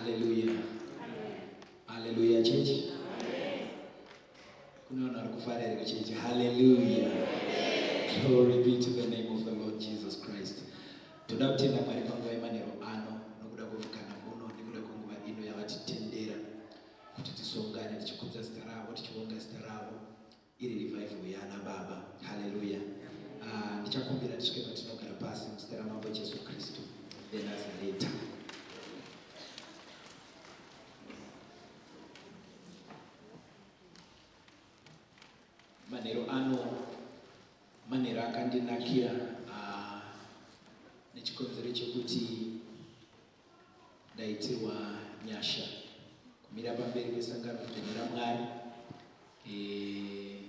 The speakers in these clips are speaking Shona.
Hallelujah. Hallelujah church. Kune vanhu vari kufara here kuchechi? Hallelujah. Glory be to the name of the Lord Jesus Christ. Toda kutenda Mwari panguva yemanheru ano nokuda kwemukana uno nekuda kwenguva ino yavatitendera kuti tisongane tichikudza zita ravo tichivonga zita ravo iri revival yana baba. Hallelujah. Ah, ndichakumbira tisvike patinogara pasi muzita ramambo Jesu Kristu veNazareta. Manheru ano manheru akandinakira ah, nechikonzero chekuti ndaitirwa nyasha kumira pamberi pesangano dzvene raMwari eh,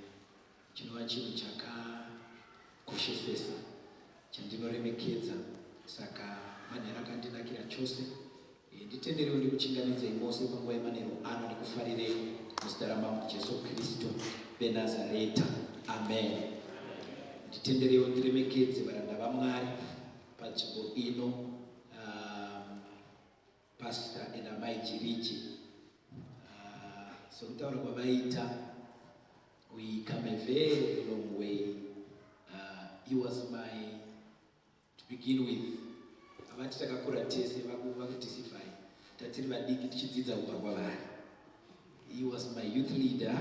chinova chinhu chakakoshesesa chandinoremekedza saka manheru akandinakira chose Eh, nditenderewo ndikuchingamidzei mose panguva yemanheru ano ndikufarirei muzita ramambo Jesu Kristu veNazareta. Amen. Nditenderewo ndiremekedze varanda vaMwari panzvimbo ino um, Pastor and Amai Jiriji uh, sokutaura kwavaita we come a very long way uh, he was my To begin with, havati takakura tese vakudisify tatiri vadiki tichidzidza kubva kwavari. He was my youth leader.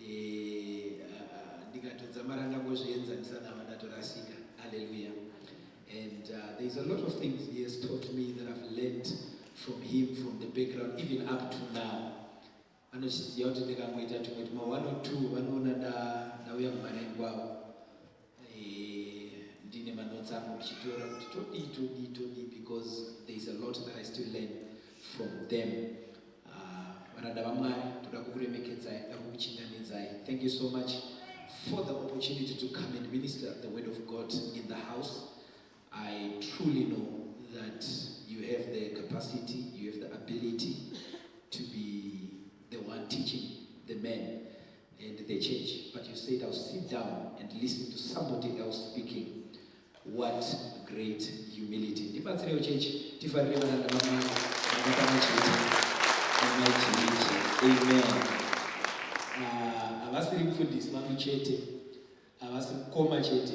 Eh, ndikatodzamara ndangozvienzanisa navo ndatorasika. Hallelujah. And uh, there's a lot of things he has taught me that I've learned from him, from the background, even up to now. Vanochiziva kuti ndikangoita tumwe tuma one or two vanoona ndauya kumaraini kwavo eh, ndine manotsi angu ndichitora kuti todii todii todii because there is a lot that I still learn from them. Ah, varanda vaMwari toda kukuremekedzai toda kukuchingamidzai. Thank you so much for the opportunity to come and minister the word of God in the house. I truly know that you have the capacity, you have the ability to be the one teaching the men and the church. But you said, I'll sit down and listen to somebody else speaking. What great humility. Ndibatsirewo church, tifarire varanda vaMwari pamwe chete namai Chiriji. Amen. Ah, havasiri mufundisi vangu chete Havasi mukoma chete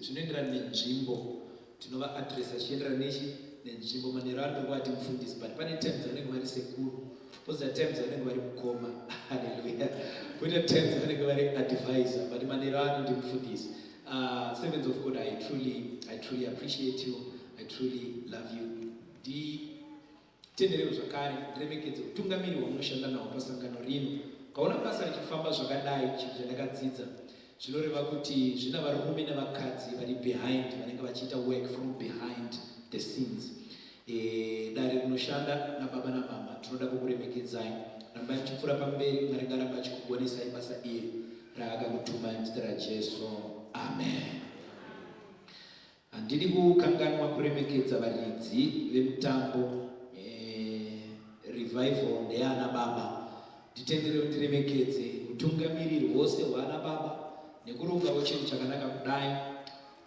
zvinoenderana nenzvimbo tinova addressa zvichienderana nechi nenzvimbo manero anoda kuvati mufundisi but pane times vanenge vari sekuru pozoita times vanenge vari mukoma haleluya poita times vanenge vari advisor but manero ano ndi mufundisi uh, servants of god i truly, I truly appreciate you i truly love you ndi Tenderewo zvakare ndiremekedze utungamiri hwamunoshanda nahwo pasangano rino. Ukaona basa richifamba zvakadai, chinhu chandakadzidza, zvinoreva kuti zvina varume nevakadzi vari behind vanenge vachiita work from behind the scenes. E, dare rinoshanda nababa namama tinoda kukuremekedzai. Rambai muchipfuura pamberi, Mwari ngarambe achikugonesai basa iri raakakutumai muzita raJesu. Amen. Handidi kukanganwa kuremekedza varidzi vemutambo eh, revival ndeyana baba. Nditenderewo ndiremekedze utungamiriri hwose hwaana baba nekurongawo chinhu chakanaka kudai.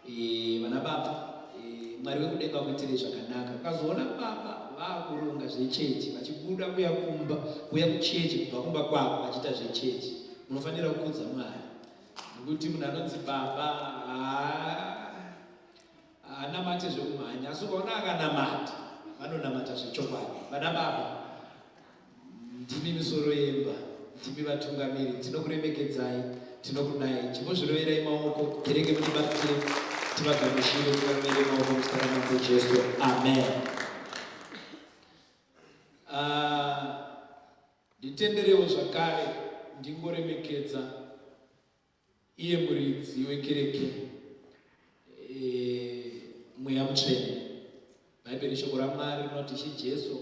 Eh, vana baba eh, Mwari wekudenga vakuitirei zvakanaka. Ukazoona baba vakuronga zvechechi vachibuda kuya kumba kuya kuchechi kubva kumba kwavo vachiita zvechechi, munofanira kukudza Mwari. Nokuti munhu anonzi baba haanamate zvekumhanya, asi ukaona akanamata vanonamata zvechokwadi. Vana baba ndimi misoro yemba, ndimi vatungamiri, tinokuremekedzai, tinokudai. Chimbozviroverai maoko, kereke mutibatsire, tivagamuchire, tivarovere maoko muzita ramambo Jesu. Amen. Uh, Nditenderewo zvakare ndingoremekedza iye muridzi wekereke e, Mweya Mutsvene. Bhaibheri shoko raMwari rinoti Ishe Jesu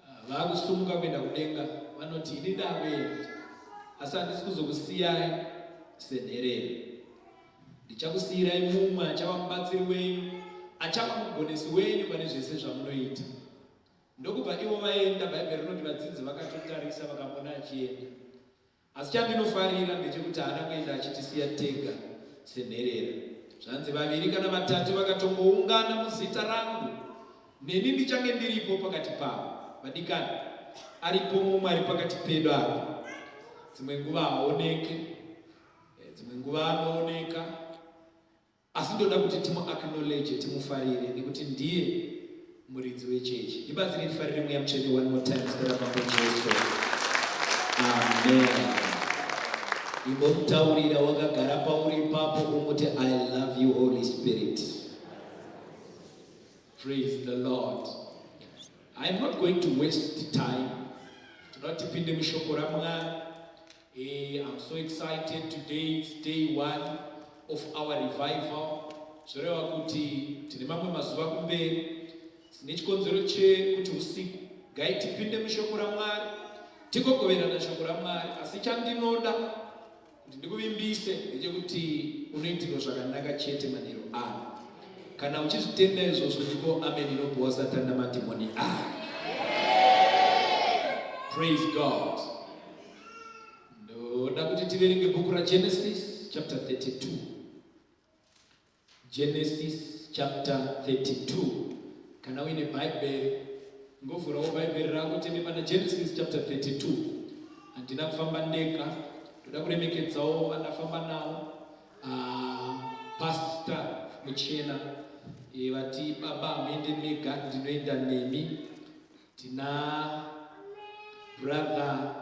ah, vakusumuka kuenda kudenga vanoti ini ndakuenda asi handisi kuzokusiyai senherera ndichakusiyirai mumwe achava mubatsiri wenyu achava mugonesi wenyu pane zvese zvamunoita Ndokubva ivo vaenda, Bhaibheri rinoti vadzidzi vakatotarisa vakamuona achienda. Asi chandinofarira ndechekuti haana kuenda achitisiya tega senherera. Zvanzi vaviri kana vatatu vakatongoungana muzita rangu, Neni ndichange ndiripo pakati pavo. Vadikani, aripo mumwe ari pakati pedu apa. Dzimwe nguva haoneke, eh, dzimwe nguva anooneka, asi ndoda kuti timu acknowledge, timufarire nekuti ndiye muridzi wechechi. Ndibatsire tifarire Mweya Mutsvene one more time, zita raMambo Jesu. Amen. Imbomutaurira wakagara pauri ipapo umuti I love you Holy Spirit. Praise the Lord. I'm not going to waste time. Toda tipinde mushoko raMwari. Eh, I'm so excited today. It's day one of our revival. Zvoreva kuti tine mamwe mazuva kumberi. Tine chikonzero chekuti usiku gai tipinde mushoko raMwari. Tigogoverana shoko raMwari. Asi chandinoda Kuti ndikuvimbise ndechekuti unoitirwa zvakanaka chete manheru ano. Kana uchizvitenda izvozvo ndipo amen inopuwa Satani namadhimoni ake. Praise God. Ndoda kuti tiverenge bhuku raGenesis chapter 32. Genesis chapter 32. Kana uine Bhaibheri, ngovhurawo Bhaibheri rako tiende pana Genesis chapter 32. Handina kufamba ndega, ndoda kuremekedzawo vandafamba navo. Uh, Pastor Muchena e, vati baba hamuende mega, ndinoenda nemi. Tina brother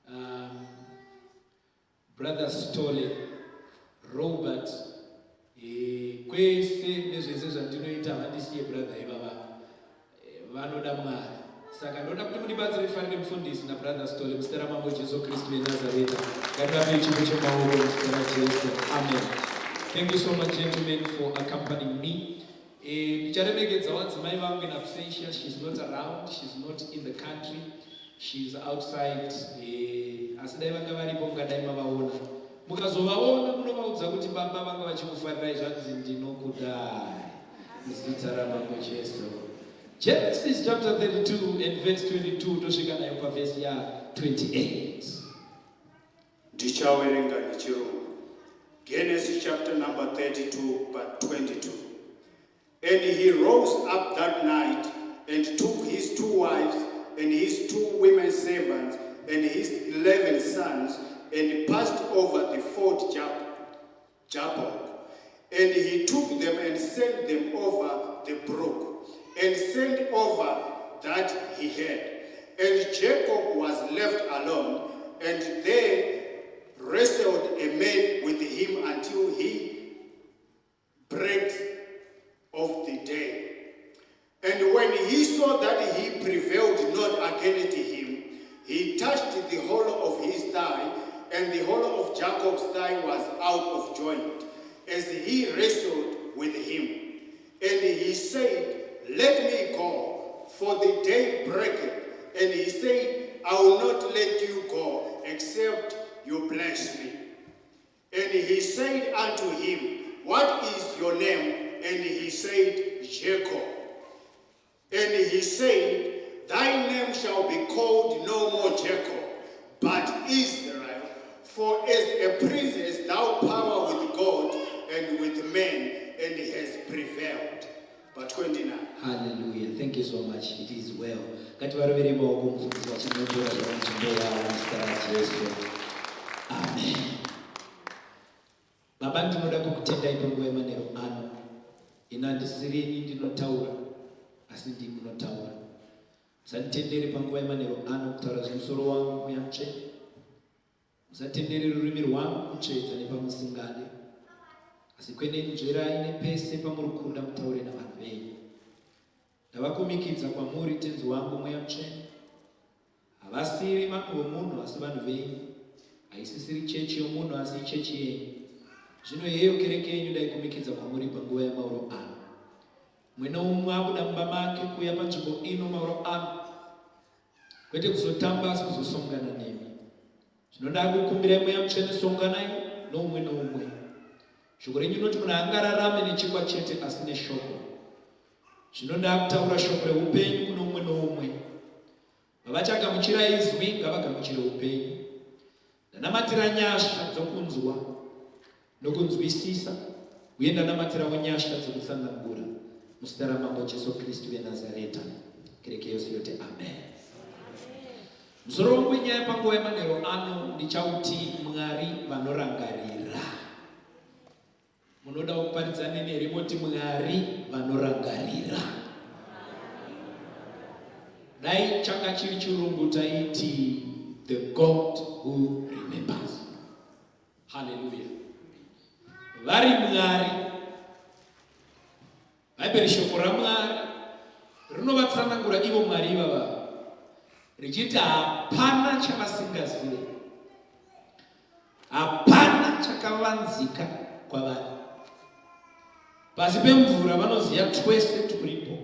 um, Brother Stole, Robert, eh, kwese nezvese zvandinoita vandisiye brother ivava eh, vanoda Mwari. Saka ndoda kuti mundibatsire tifanire mufundisi na brother Stole muzita raMambo Jesu Kristu veNazareta. Ngativape chipo chemaoko muzita raJesu. Amen. Thank you so much gentlemen for accompanying me. Eh, ndicharemekedza wadzimai vangu in absentia. She's not around, she's not in the country. She's outside eh, asi dai vanga varipo mungadai mavaona. Mukazovaona munovaudza kuti baba vanga vachikufarirai zvanzi ndinokudai. Muzita raMambo Jesu. Genesis chapter 32 and verse 22 tosvika nayo pavhesi ya 28. Ndichawerenga nechirungu. Genesis chapter number 32 but 22. And he rose up that night and took his two wives and his two women servants and his 11 sons and passed over the ford Jabbok. And he took them and sent them over the brook and sent over that he had. And Jacob was left alone, and there wrestled a man with him until he breaks of the day. And when he saw that he prevailed not against him, he touched the hollow of his thigh, and the hollow of Jacob's thigh was out of joint, as he wrestled with him. And he said, Let me go, for the day breaketh. And he said, I will not let you go, except you bless me. And he said unto him, What is your name? And he said, Jacob. And he said, Thy name shall be called no more Jacob, but Israel, for as a prince hast thou power with God and with men, and has prevailed. But 29. Hallelujah. Thank you so much. It is well. Ngativarovere maoko mufundisi vachinotora zvavo nzvimbo yavo muzita raJesu. Amen. Baba ndinoda kukutendai panguva yemanheru ano. Ini handisirini ndinotaura asi ndimi munotaura. Musanditendere panguva yemanheru ano kutaura zvemusoro wangu Mweya Mutsvene. Musatendere rurimi rwangu kutsvedza nepamusingade, asi kwenenzverai nepese pamuri kuda mutaure navanhu venyu. Ndavakumikidza kwamuri, Tenzi wangu, Mweya Mutsvene. Havasiri vanhu vomunhu, asi vanhu venyu. Haisisiri chechi yomunhu, asi ichechi yenyu. Zvino heyo kereke yenyu ndaikumikidza kwamuri panguva yamauro ano. Mumwe noumwe abuda mumba make kuuya panzvimbo ino mauro ano. Kwete kuzotamba asi kuzosongana nemi. Zvino ndakukumbirai Mweya Mutsvene songanai noumwe noumwe. Shoko renyu rinoti munhu haangararame nechingwa chete asi neshoko. Zvino ndakutaura shoko reupenyu kuno umwe noumwe. Vavachagamuchira izwi ngavagamuchire upenyu. Ndanamatira nyasha dzokunzwa nokunzwisisa uye ndanamatirawo nyasha dzokutsanangura. Muzita raMambo Jesu Kristu veNazareta, kereke yose yoti amen. Musoro wangu wenyaya panguva yemanheru ano ndichauti Mwari vanorangarira. Munodawo kuparidza neni here moti Mwari vanorangarira? Dai changa chiri chirungu taiti the God who remembers. Haleluya. Vari Mwari. Bhaibheri shoko raMwari rinovatsanangura ivo Mwari ivava richiti hapana chavasingazive. Hapana chakavanzika kwavari. Pasi pemvura vanoziva twese turipo.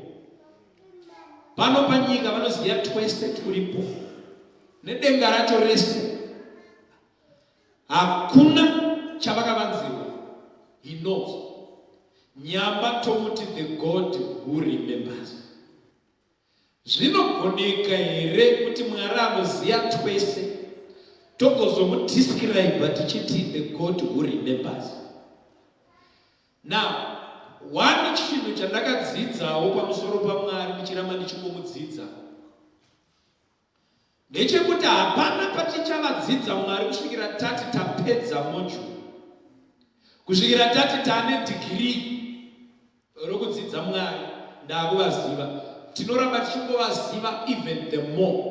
Pano panyika vanoziva twese turipo. Nedenga racho rese. Hakuna chavakavanzirwa. He knows. Nyamba tomuti the God who remembers. Zvinogoneka here kuti Mwari anoziva twese togozomudescribe tichiti the God who remembers? Now, one chinhu chandakadzidzawo pamusoro paMwari ndichiramba ndichingomudzidza ndechekuti hapana patichavadzidza Mwari kusvikira tati tapedza module, kusvikira tati taane degree rokudzidza Mwari ndakuvaziva. Tinoramba tichingovaziva even the more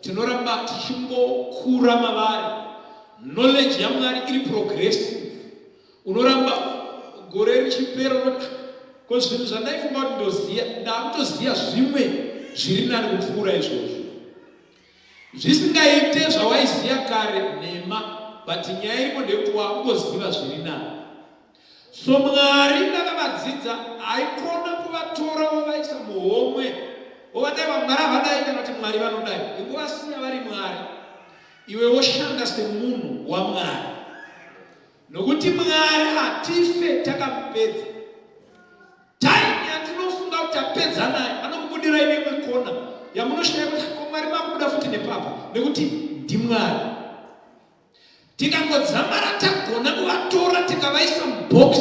tinoramba tichingokura mavari. Knowledge yaMwari iri progressive. Unoramba gore richipera unoti ko zvinhu zvandaifunga kuti ndoziva ndakutoziva zvimwe zviri nani kupfuura izvozvo. Zvisingaite zvawaiziva kare nhema but nyaya iripo ndeyekuti wakungoziva zviri nani. So Mwari ndakavadzidza haikona kuvatora wovaisa muhomwe wovadai vamwari havadai kana kuti Mwari vanodai ingovasiya vari Mwari iwe woshanda semunhu waMwari nokuti Mwari hatife takamupedza. Time yatinofunga kuti tapedza naye anokubudirai neimwe kona yamunoshaya kuti ko Mwari makubuda futi nepapa nekuti ndiMwari. Tikangodzamara tagona kuvatora tikavaisa mubox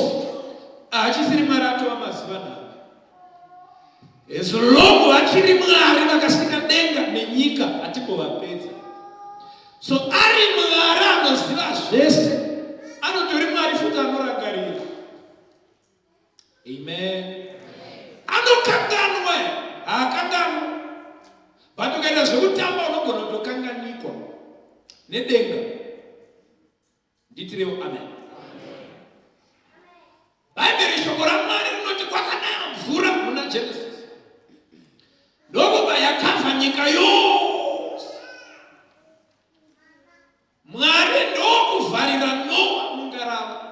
haachisiri Mwari atova mazuva navo. As long vachiri Mwari vakasika denga nenyika hatimbovapedza. So ari Mwari anoziva zvese, anotori Mwari futi anorangarira. Amen. Anokanganwa, haakanganwa. But ukaita zvekutamba unogona kutokanganikwa nedenga. Nditirewo amen. Bhaibheri shoko raMwari rinoti kwakanaya mvura muna Genesis. Ndokubva yakavha nyika yose. Mwari ndokuvharira Noa mungarava.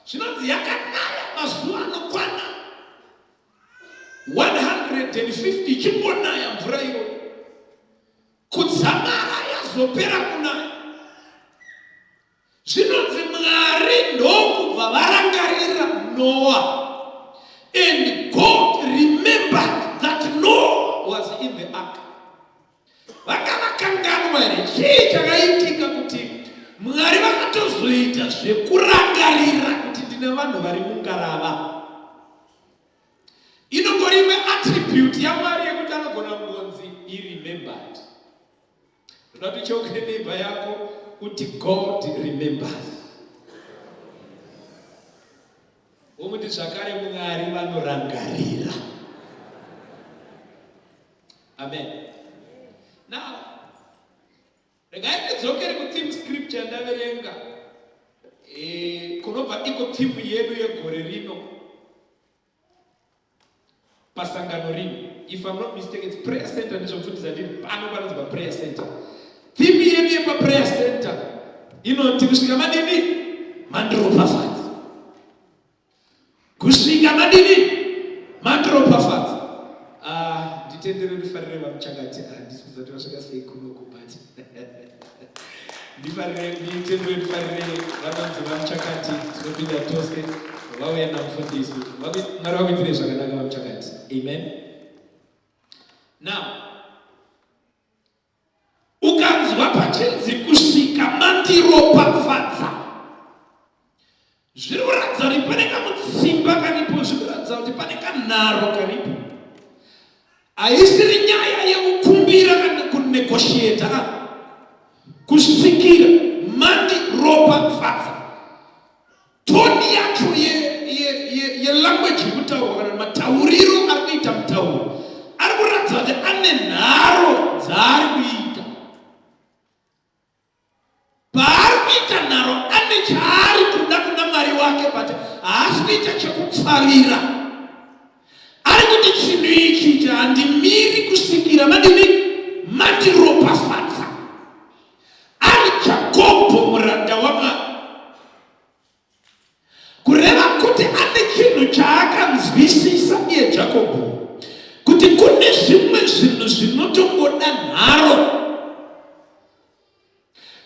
Zvinonzi yakanaya mazuva anokwana 150 ichingonaya mvura iyoyo. Kudzamara yazopera kunaya. Zvinonzi Mwari ndokubva varangarira Noa. And God remembered that Noah was in the ark. Vanga vakanganwa here? Chii chakaitika kuti Mwari vakatozoita zvekurangarira kuti ndine vanhu vari mungarava? Inongori imwe attribute yaMwari yekuti anogona kungonzi he remembered. Ndoda kuti cheuke neighbor yako uti God remembers. Womuti zvakare Mwari vanorangarira. Amen. Now, regai tidzokere kutheme scripture yandaverenga e, kunobva iko theme yedu yegore rino pasangano rino if I'm not mistaken it's prayer center ndizvomufundisa ndiri pano panonzi paprayer center theme yedu yepaprayer center inoti kusvika madini mandiropafadza Kusvika madini mandiropafadza. Ah, nditendere ndifarire vamuchakati handisi kuziva kuti vasvika sei kunoku but ndifarire nditendere ndifarire vanonzi vamuchakati tinopinda tose vauya namufundisi Mwari vakuitire zvakanaka vamuchakati amen now Ukanzwa pachinzi kusvika mandiropafadza, zviri kuratidza kuti pane kamutsimba karipo, zviri kuratidza kuti pane kanharo karipo. nyaya yekukumbira kana kunegotiata ah. Kusvikira mandiropafadza. Toni yacho yelanguage ye, ye yekutaurwa kana matauriro ari kuita mutauro ari kuratidza kuti ane nharo dzaari kuita. Paari kuita nharo ane chaari kuda kuna Mwari wake but haasi kuita chekupfavira. Ari kuti chinhu ichi ichi handimiri kusvikira madini mandiropafadza. Ari Jakobho muranda waMwari. Kureva kuti ane chinhu chaakanzwisisa iye Jakobho kuti kune zvimwe zvinhu zvinotongoda nharo.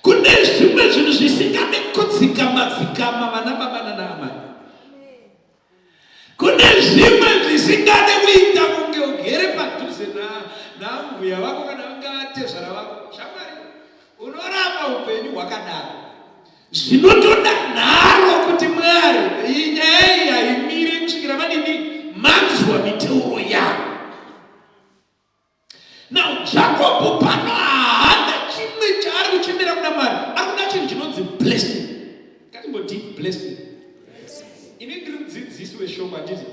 Kune zvimwe zvinhu zvisingade kudzikama dzikama vana baba nana amai. Kune zvimwe zvisingade kuita kunge ugere padhuze naambuya vako kana vangatezvara vako. Shamwari, unoramba upenyu hwakadaro. Zvinotoda nharo kuti Mwari, iyi nyaya iyi haimiri kusvikira madini manzwa miteuro yavo. Now Jakobho pano haana chimwe chaari kuchemera kuna Mwari, ari kuda chinhu chinonzi blessing. Ngatimboti blessing. Ini ndiri mudzidzisi weshoko handiti?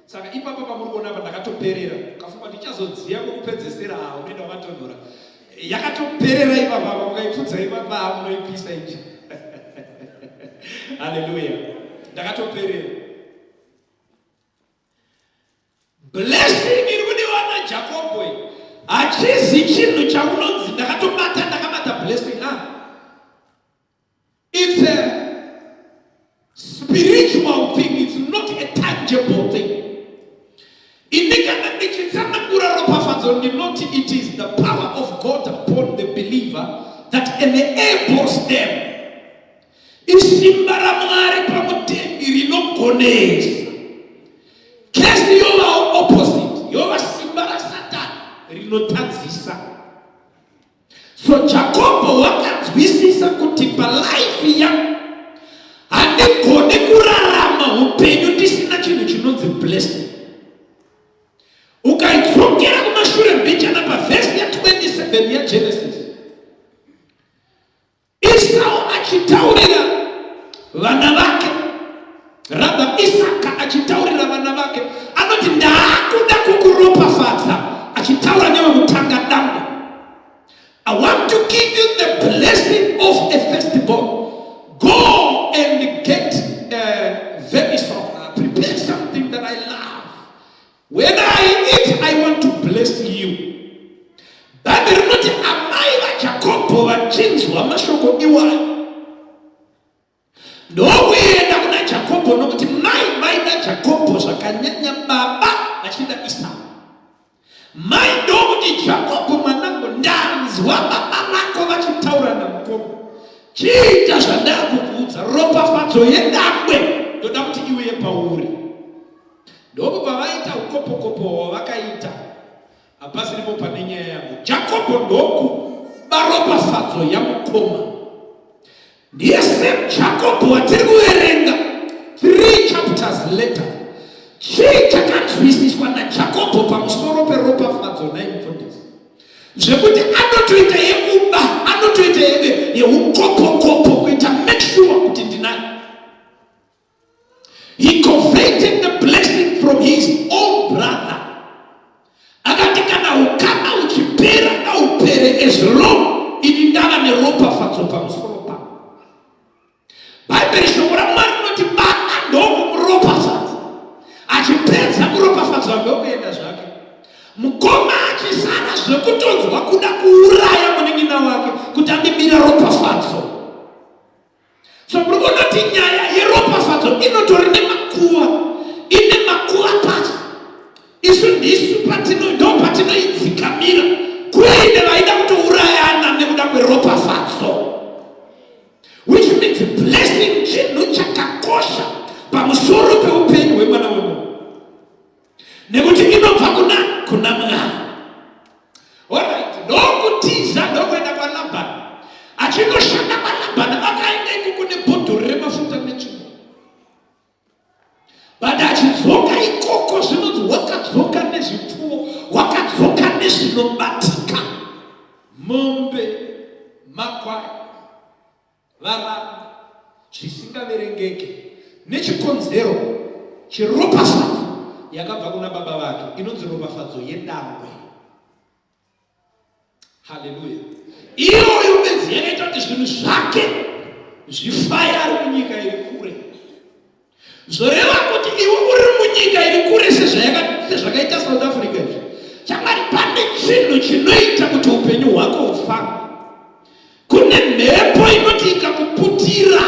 Saka ipapa pamuri kuona apa ndakatoperera. Ukafunga kuti ichazodziya kwekupedzesera ha unoenda wakatonhora. Yakatoperera ipapa apa mukaipfudza ipapa munoipisa ichi. Hallelujah. Ndakatoperera. Blessing iri kudiwa naJakobho iyi hachizi chinhu chaunonzi ndakatobata ndakabata blessing ah. It's a spiritual thing, it's not a tangible thing. Ini kana ndichitsanangura ropafadzo ndinoti it is the power of God upon the believer that enables them. Isimba raMwari pamutendi rinogonesa. Kesi yovawo opposite, yova simba raSatani rinotadzisa. So Jakobho wakanzwisisa kuti palife yangu handigoni kurarama upenyu ndisina chinhu chinonzi blessing. Ukaidzokera kumashure mbichana pavhesi ya 27 yaGenesis Esau achitaurira vana vake, rather Isaka achitaurira vana vake, anoti ndaakuda kukuropafadza, achitaura newekutanga dangwe. I want to give you the blessing of a firstborn. Go and get venison, prepare something that I love. When I eat, I want to bless you. Bhaibheri rinoti amai vaJakobho vachinzwa mashoko iwayo ndokuenda kuna Jakobho nokuti mai vaida Jakobho zvakanyanya, baba vachida Isau. Mai ndokuti Jakobho mwanangu, ndanzwa baba vako vachitaura namukoma, chiita zvandakukuudza, ropafadzo yedangwe ndoda kuti iuye pauri. Ndokubva vaita ukopokopo hwavakaita. Hapasiripo pane nyaya yangu. Jakobho ndokuba ropafadzo yamukoma. Ndiye same Jakobho watiri kuverenga three chapters later. Chii chakanzwisiswa naJakobho pamusoro peropafadzo nhai mufundisi? Zvekuti anotoita yekuba, anotoita yeukopokopo kuita make sure kuti ndinayo. He coveted the blessing from his own brother. Akati kana ukama uchipera ngaupere as long ini ndava neropafadzo pamusoro pako. Bhaibheri shoko raMwari rinoti baba ndokumuropafadza. Achipedza kuropafadzwa ndokuenda zvake. Mukoma achisara zvekutonzwa kuda kuuraya munin'ina wake kuti andibira ropafadzo. So muri kuona kuti nyaya yeropafadzo inotori nemakuva, ine makuva pasi. Isu ndisu patino ndo patinoidzikamira kuine vaida kutourayana nekuda kweropafadzo, which means blessing chinhu chakakosha pamusoro peupenyu hwemwana wemunhu nekuti inobva kuna kuna Mwari. Alright, ndokutiza ndokuenda kwaLabhani. Achinoshanda kwaLabhani akaenda ikoko nebhodhoro remafuta netsvimbo. But achidzoka ikoko zvinonzi wakadzoka nezvipfuwo, wakadzoka nezvinobika. zvinobatika, mombe, makwai, varanda, zvisingaverengeke, nechikonzero cheropafadzo yakabva kuna baba vake inonzi ropafadzo yedangwe. Haleluya! Iyoyo bedzi yakaita kuti zvinhu zvake zvifaye ari munyika iri kure. Zvoreva kuti iwe uri munyika iri kure sezvakaita South Africa izvi. Chamwari, pane chinhu chinoita kuti upenyu hwako hufambe. Kune mhepo inoti ikakuputira,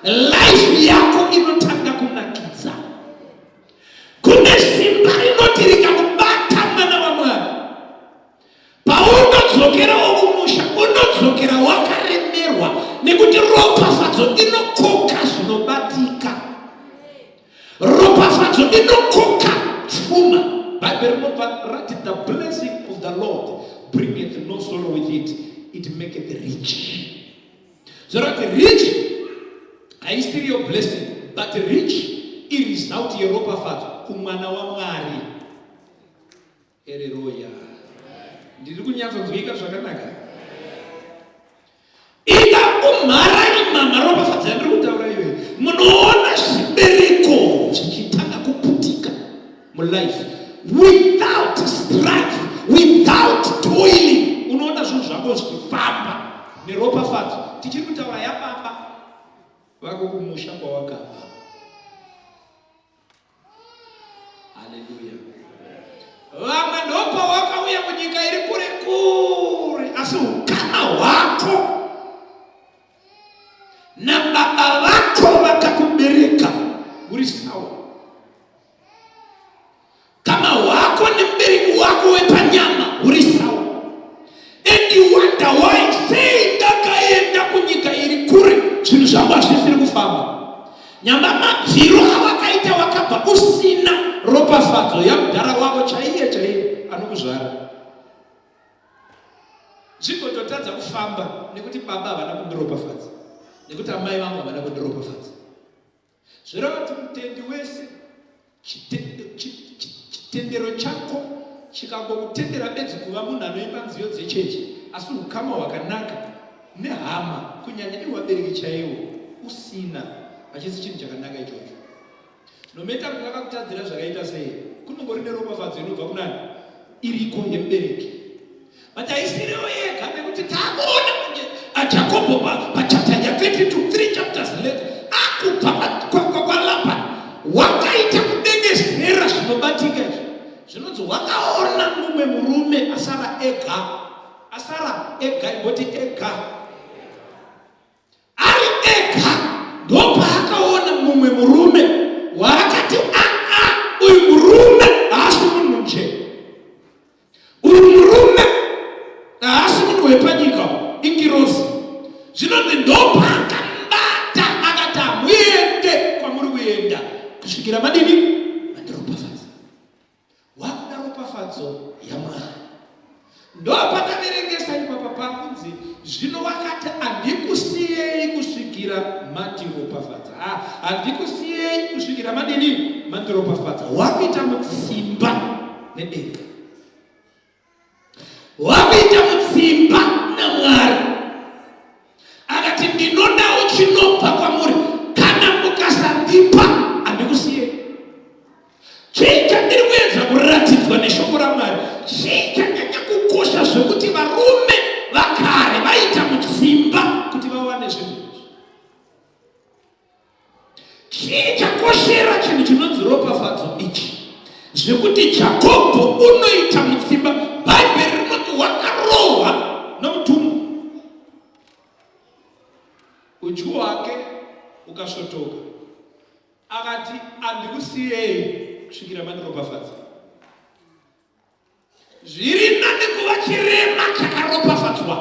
life yako inotanga kunakidza. Kune simba rinoti rikakubata mwana waMwari, paunodzokerawo kumusha unodzokera wakaremerwa nekuti ropafadzo inokoka zvinobatika. Ropafadzo inokoka pfuma. Bhaibheri rinobva rati the blessing of the Lord bringeth no sorrow with it, it maketh rich. Zvorati rich haisiri yo blessing but rich iresult yeropafadzo kumwana waMwari. Ereroya. Ndiri kunyatsonzwika zvakanaka. Ida kumhara imama ropafadzo yandiri kutaura iyoyo. Munoona zvibereko zvichitanga kuputika mulife without strife, without toiling. Unoona zvinhu zvako zvichifamba neropafadzo. Tichiri kutaura yababa vako kumusha kwawakabva. Haleluya. Vamwe ndopawakauya kunyika iri kure kure, asi ukama hwako nababa vako vakakubereka uri sawa. Kama hwako nemubereki wako wepanyama huri sawa. And you wonder why, sei ndakaenda kunyika iri kure zvinhu zvangu hazvisiri kufamba. Nyamba mabviro awakaita wakabva usina ropafadzo yamudhara wako chaiye chaiye anokuzvara. Zvigototadza kufamba nekuti baba havana kundiropafadza, nekuti amai vangu havana kundiropafadza. Zvoreva kuti mutendi wese chitendero chako chikangokutendera bedzi kuva munhu anoimba nziyo dzechechi asi ukama hwakanaka nehama kunyanya ivo vabereki chaivo usina hachisi chinhu chakanaka ichocho. Nometa kuti vakakutadzira zvakaita sei kunongori neropafadzo inobva kunani iriko yemubereki. But haisiriyo yega nekuti takuona manje aJakobho pachapter ya 32 3 chapters later akubva kwaLabhani wakaita kudengezera zvinobatika izvi zvinonzi wakaona mumwe murume asara ega asara ega imboti ega Ari ega ndopaakaona mumwe murume waakati aa, uyu murume haasi munhu nje, uyu murume haasi munhu wepanyika, ingirozi. Zvinonzi ndopaakamubata akati hamuende kwamuri kuenda kusvikira madini mandiropafadza. Wakuda ropafadzo yaMwari. Ndopataverengesa ipapa pakunzi zvino wakati handikusiyei kusvikira mandiropafadza. Ah, handikusiyei kusvikira madini mandiropafadza. Wakuita mutsimba nedenga. Wakuita mutsimba naMwari. Akati ndinodawo chinobva kwamuri, kana mukasandipa handikusiyei. Chii chandiri kuedza kuratidzwa neshoko raMwari? Chii chanyanya kukosha zvekuti varume vakare vaita mutsimba kuti vawane zvinhu izvi? Chii chakoshera chinhu chinonzi ropafadzo ichi zvekuti Jakobho unoita mutsimba? Bhaibheri rinoti wakarohwa nomutumwa, udyu hwake ukasvotoka, akati andikusiyei kusvikira mandiropafadza. Zviri nani kuva chirema chakaropafadzwa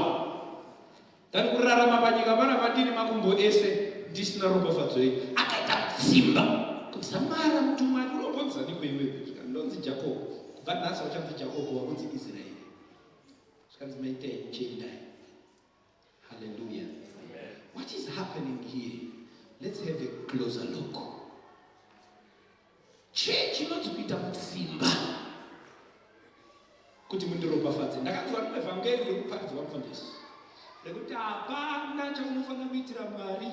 than kurarama panyika panapa ndine makumbo ese ndisina ropafadzo iyi. Akaita mutsimba kudzamara mutumwa ati unombonzaniko iwewe? Zvikanzi ndonzi Jakobo. Kubva nhasi uchanzi Jakobo wakunzi Israeri. Zvikanzi maitai muchiendai. Hallelujah. What is happening here? Let's have a closer look. Chii chinonzi kuita mutsimba? Kuti mundiropafadze. Ndakanzwa rimwe vhangeri riri kuparidzwa mufundisi rekuti hapana chaunofanira kuitira Mwari.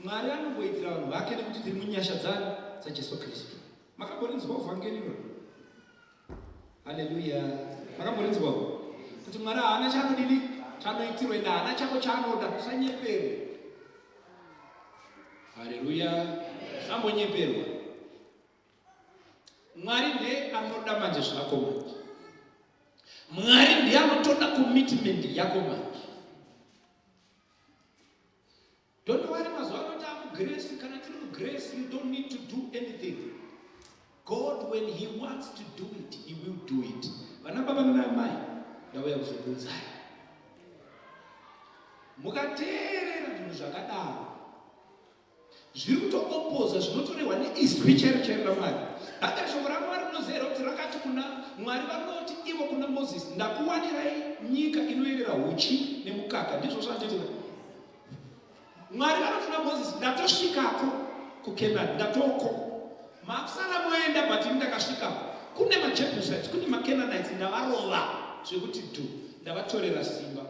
Mwari anongoitira vanhu vake nekuti tiri munyasha dzani dzaJesu Kristu. Makamborinzwawo vhangeri iroro? Haleluya. Makamborinzwawo kuti Mwari haana chaanodini chaanoitirwa ende haana chako chaanoda. Usanyeperwe. Haleluya. Usambonyeperwa. Mwari ndiye anoda manje zvako manje. Mwari ndiye anotoda commitment yako manje. Don't worry mazuva ano taakugrace kana tiri mugrace you don't need to do anything. God when he wants to do it he will do it. Vana baba nana amai ndauya kuzokuudzai. Mukateerera zvinhu zvakadaro Zviri kutooppoza zvinotorehwa neizwi chairo chairo raMwari. Hata shoko raMwari munoziva here kuti rakati kuna Mwari vanoti ivo kuna Moses, ndakuwanirai nyika inoyerera huchi nemukaka. Ndizvo zvanditi Mwari vanoti kuna Moses, ndatosvikako kuKenani, ndatoko. Makusara moenda but ini ndakasvikako. Kune maJebusites, kune maCanaanites ndavarova zvekuti dhu, ndavatorera simba.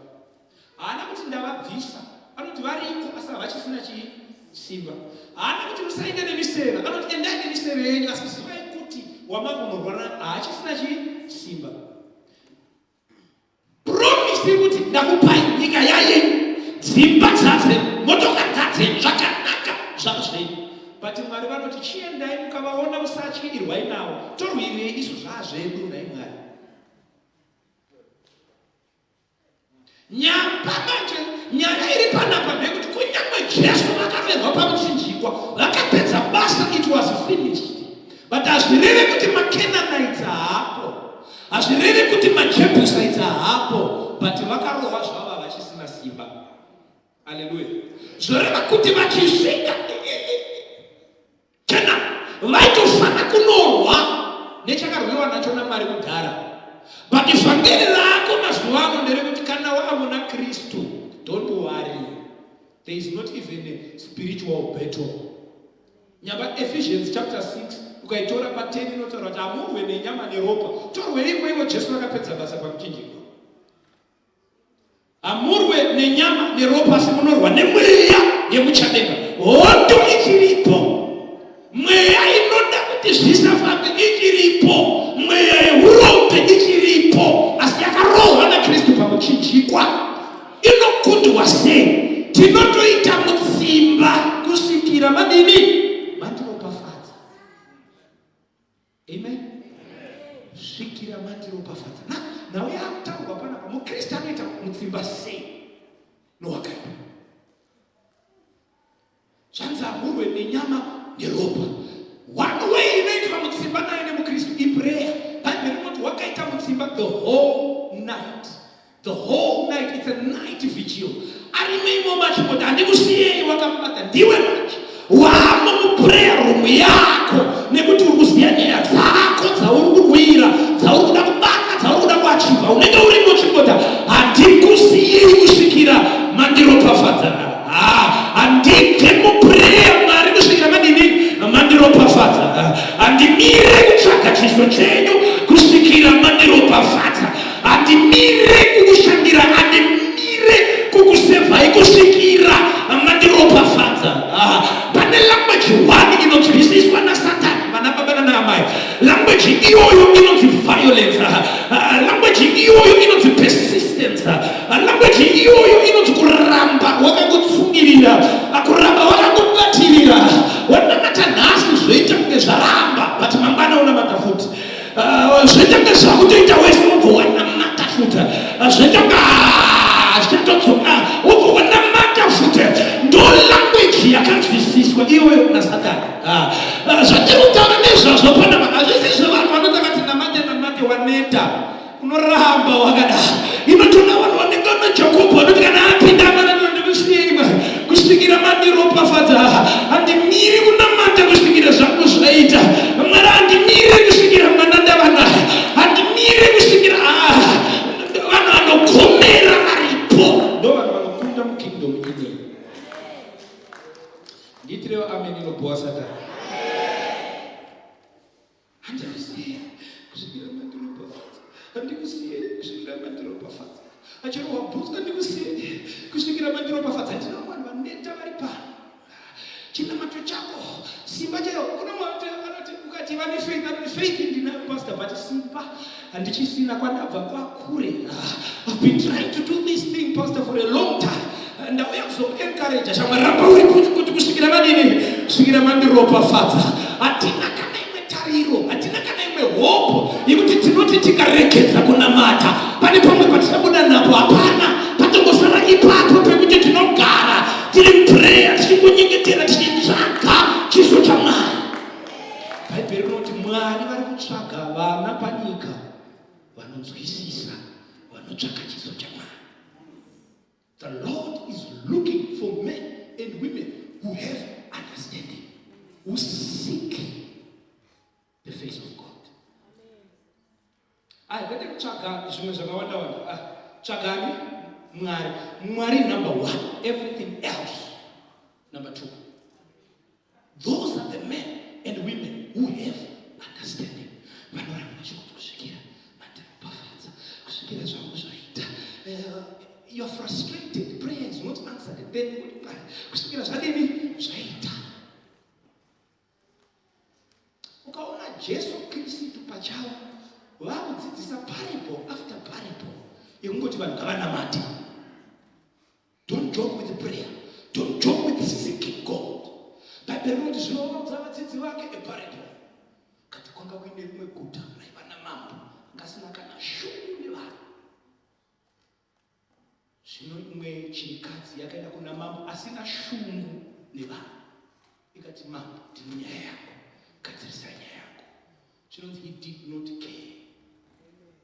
Haana kuti ndavabvisa, anoti variko asi havachisina chii simba. Haana kuti musaende nemiseve, anoti endai nemiseve yenyu asi zivai kuti wamakunorwara haachisina chii simba. Promise iri kuti ndakupai nyika yayenyu, dzimba dzadzenyu, motokari dzadzenyu, zvakanaka zvazvenyu. But Mwari vanoti chiendai mukavaona musatye, irwai navo, torwirei isu zvazvedu nhai Mwari. Nyamba manje nyaya iri panapa ndeyekuti kunyange Jesu vakaroverwa pamuchinjikwa vakapedza basa it was finished but hazvirevi kuti maCanaanites haapo hazvirevi kuti maJebusites haapo but vakarohwa zvavo havachisina simba aleluya zvoreva kuti vachisvika Kana vaitofana kunorwa nechakarwiwa nacho naMwari kudhara. But vhangeri rako mazuva ano nderekuti kana wava muna Kristu, don't worry. There is not even a spiritual battle. Nyamba Ephesians chapter 6 ukaitora pa 10 inotaura kuti hamurwe nenyama neropa. Torweiko ivo Jesu vakapedza basa pamuchinjikwa. Hamurwe nenyama neropa asi munorwa nemweya yemuchadenga. Hondo ichiripo. Mweya inoda kuti zvisafambe ichiripo. Mweya yehurombe ichiripo asi yakarohwa naKristu pamuchinjikwa. Inokundwa sei? Tinotoita mutsimba kusvikira madini? Matiropafadza. Amen. Svikira mandiropafadza. Na nhau yakutaurwa panapa muKristu anoita mutsimba sei nowakaipa. Zvanzi hamurwe nenyama neropa. One way inoitwa mutsimba nayo nemuKristu iprayer. Bhaibheri rinoti wakaita mutsimba the whole night. The whole night, it's a night vigil. Arimo imomo achingoti handikusiyei wakamubata ndiwe manje wamo muprayer room yako nekuti uri kuziva nyaya dzako dzauri kurwira dzauri kuda kubata dzauri kuda kuachivha unenge urimo uchingoti handikusiyei kusvikira mandiropafadza handibve muprayer Mwari kusvikira madini mandiropafadza handimire kutsvaga chiso chenyu kusvikira mandiropafadza Handimire kukushandira, handimire kukusevhai kusvikira mandiropafadza. Ah, pane language one inonzwisiswa nasatani, vana baba nana amai. Language iyoyo inonzi violence. Ah, language iyoyo inonzi persistence. Ah, language iyoyo inonzi kuramba wakangotsungirira, kuramba wakangobatirira. Wanamata nhasi zvoita kunge zvaramba, but mangwana unamata futi. Ah, zvoita kunge zvakutoita wese wobva wanamata futi ah, zvoita kunge ah, zvichatodzoka wobva wanamata futi ndo language yakanzwisiswa iyoyo nasatani zvatiri kutaura nezvazvo panapa hazvisi zvevanhu vanoti vakati namate namate waneta unoramba wakadaro inotoda vanhu vanenge vana jakobho vanoti kana apinda amanaandikusiyei kusvikira mandiropafadza handimiri kunamata kusvikira zvangu zvaita mwari handimiri kusvikira mwana ndava naye handimiri kusvikira ah, vanhu vanogomera varipo ndo vanhu vanokunda mukingdom inei ndiitirewo amen inobhowa satani Handikusiya kusvikira mandiropafadza. Handikusiye kusvikira mandiropafadza. Achirohwa bhutsu, handikusiye kusvikira mandiropafadza. Ndina vanhu vaneta vari pano. Chinamato chako simba chaiyo. Kuna mwe anoti ukati vane faith, anoti faith ndinayo pastor, but simba handichisina, kwandabva kwakure. I've been trying to do this thing, pastor, for a long time. Ndauya kuzokuencourage, shamwari, ramba uri kuti kusvikira madini, kusvikira mandiropafadza. Hatina kana imwe tariro, hatina kana imwe hope yekuti tinoti tikaregedza kunamata pane pamwe patichabuda napo. Hapana, patongosara ipapo pekuti tinogara tiri prayer, tichingonyengetera, tichitsvaga chiso chaMwari. Bhaibheri rinoti Mwari vari kutsvaga vana panyika vanonzwisisa, vanotsvaka chiso chaMwari. The Lord is looking for men and women who have understanding, who seek the face of God. Ai, kwete kutsvaga zvimwe zvakawanda wanda. Ah, tsvagani Mwari. Mwari number one, everything else number two. Those are the men and women who have understanding. Vanoramba vachingoti kusvikira mandiropafadza, kusvikira zvangu zvaita. You're frustrated, prayer is not answered. Then kuti Mwari, kusvikira zvadini zvaita. Ukaona Jesu Kristu pachavo vakudzidzisa parable after parable yekungoti vanhu ngavanamate. Don't joke with prayer, don't joke with seeking God. Bhaibheri rinoti zvinovaudza vadzidzi vake a parable kati kwanga kuine rimwe guta raiva namambo ngasina kana shungu nevanhu. Zvino imwe chirikadzi yakaenda kuna mambo asina shungu nevanhu, ikati, "Mambo, ndine nyaya yangu, gadzirisai nyaya yangu." Zvinonzi he did not care.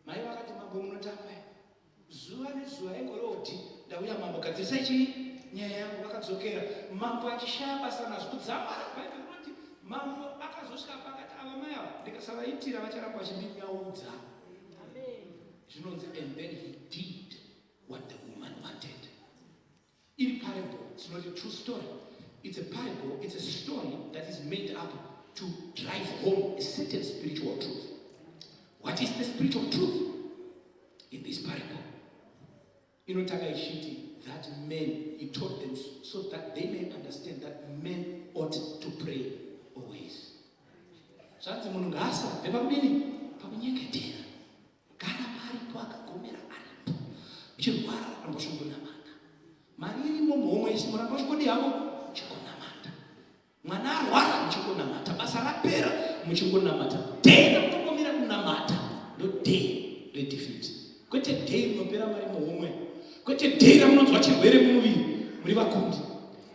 Mai vakati, "Mambo, munotamba zuva nezuva engorodi. Ndauya, mambo, gadzirisai chii nyaya yangu." Vakadzokera, mambo achishaya basa nazvo kudzamara Bhaibheri rinoti mambo akazosvika pakati, "Ava mai ava ndikasavaitira vacharamba vachindinyaudza." Zvinonzi and then he did what the woman wanted. Iri parable, it's not a true story, it's a parable, it's a story that is made up to drive home a certain spiritual truth. What is the spiritual truth in this parable? Inotanga ichiti that men, he taught them so that they may understand that men ought to pray always. Zvanzi munhu ngaasabve pakudini? Pakunyengetera. Gara paripo, akagomera aripo. Uchirwara, ramba uchingonamata. Mari irimo muhomwe isi, muramba uchingodi havo, uchingonamata. Mwana arwara, muchingonamata. Basa rapera, muchingonamata. Day ramunongomira kunamata ndo day redefeat, kwete day rinopera mari muhomwe, kwete day ramunonzwa chirwere mumuviri. Muri vakundi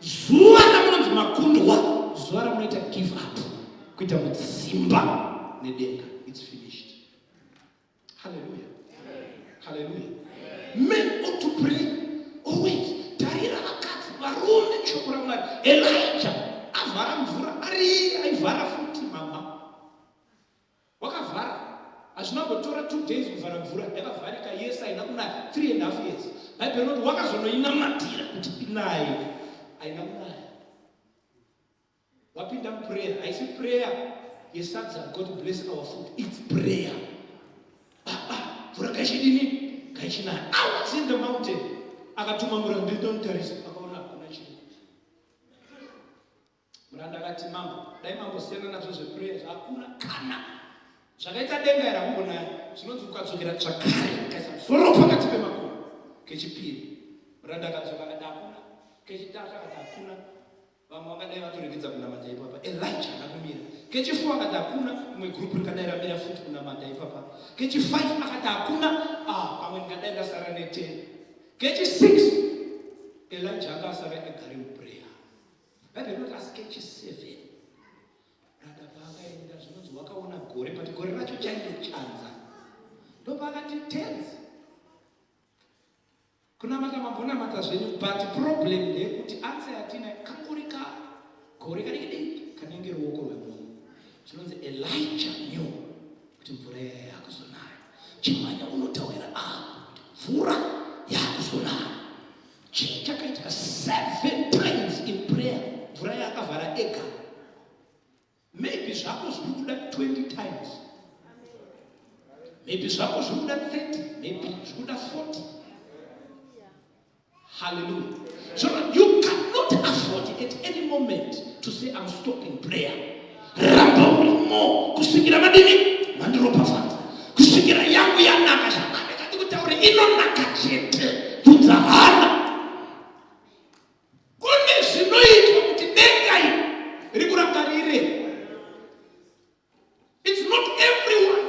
zuva ramunonzi makundwa, zuva ramunoita give up kuita mutsimba nedenga. It's finished. Haleluya, haleluya. Men ought to pray always. Tarira vakadzi, varume, shoko raMwari. Elijah avhara mvura, ari aivhara futi. Mama wakavhara, hazvina kumbotora 2 days kuvhara mvura, yakavharika yese, haina kunaya 3.5 years. Bhaibheri rinoti wakazonoinamatira kuti inaye, haina kunaya. Wapinda muprayer, haisi prayer yesadza, "God bless our food." It's prayer, "Baba, mvura ngaichidini? Ngaichinaya." I was in the mountain. Akatuma muranda, "Ndinomutarisa." Akaona hakuna chinhu. Muranda akati, "Mambo, dai mambosiyana nazvo zveprayer, hakuna kana zvakaita denga iri, hakumbonaya." Zvinonzi ukadzokera zvakare, ukaisa musoro pakati pemakomo kechipiri. Muranda akadzoka, akati hakuna. Kechitatu akati hakuna. Vamwe vangadai vatoregedza kunamata ipapa. Elijah akakumira. Kechi4 akati hakuna. Imwe group ringadai ramira futi kunamata ipapa. Kechi5 akati hakuna. Ah, pamwe ndingadai ndasara ne10. Kechi6 Elijah anga asara egari muprayer. Bhaibheri rinoti asi kechi7 rada paakaenda, zvinonzi wakaona gore, but gore racho chainge chanza. Ndopaakati, "Tenzi, kunamata mambonamata zvenyu, but problem ndeyekuti answer yatina kangori ka gore kadiki diki kanenge ruoko rwemunhu." Zvinonzi Elijah knew kuti mvura yaya yakuzonaya. Chimanya unotaurira apo kuti mvura yakuzonaya. Chii chakaitika? Seven times in prayer, mvura yaakavhara ega. Maybe zvako zviri kuda 20 times, maybe Maybe zvako zviri kuda 30, maybe zviri kuda 40. Hallelujah. So you cannot afford at any moment to say, "I'm stopping prayer." Ramba urimo kusvikira madini mandiropafadza, kusvikira yangu yanaka. Zvakanaka kutaure inonaka chete. Bvunza hana. Kune zvinoitwa kuti denga iri rikurangarire. It's not everyone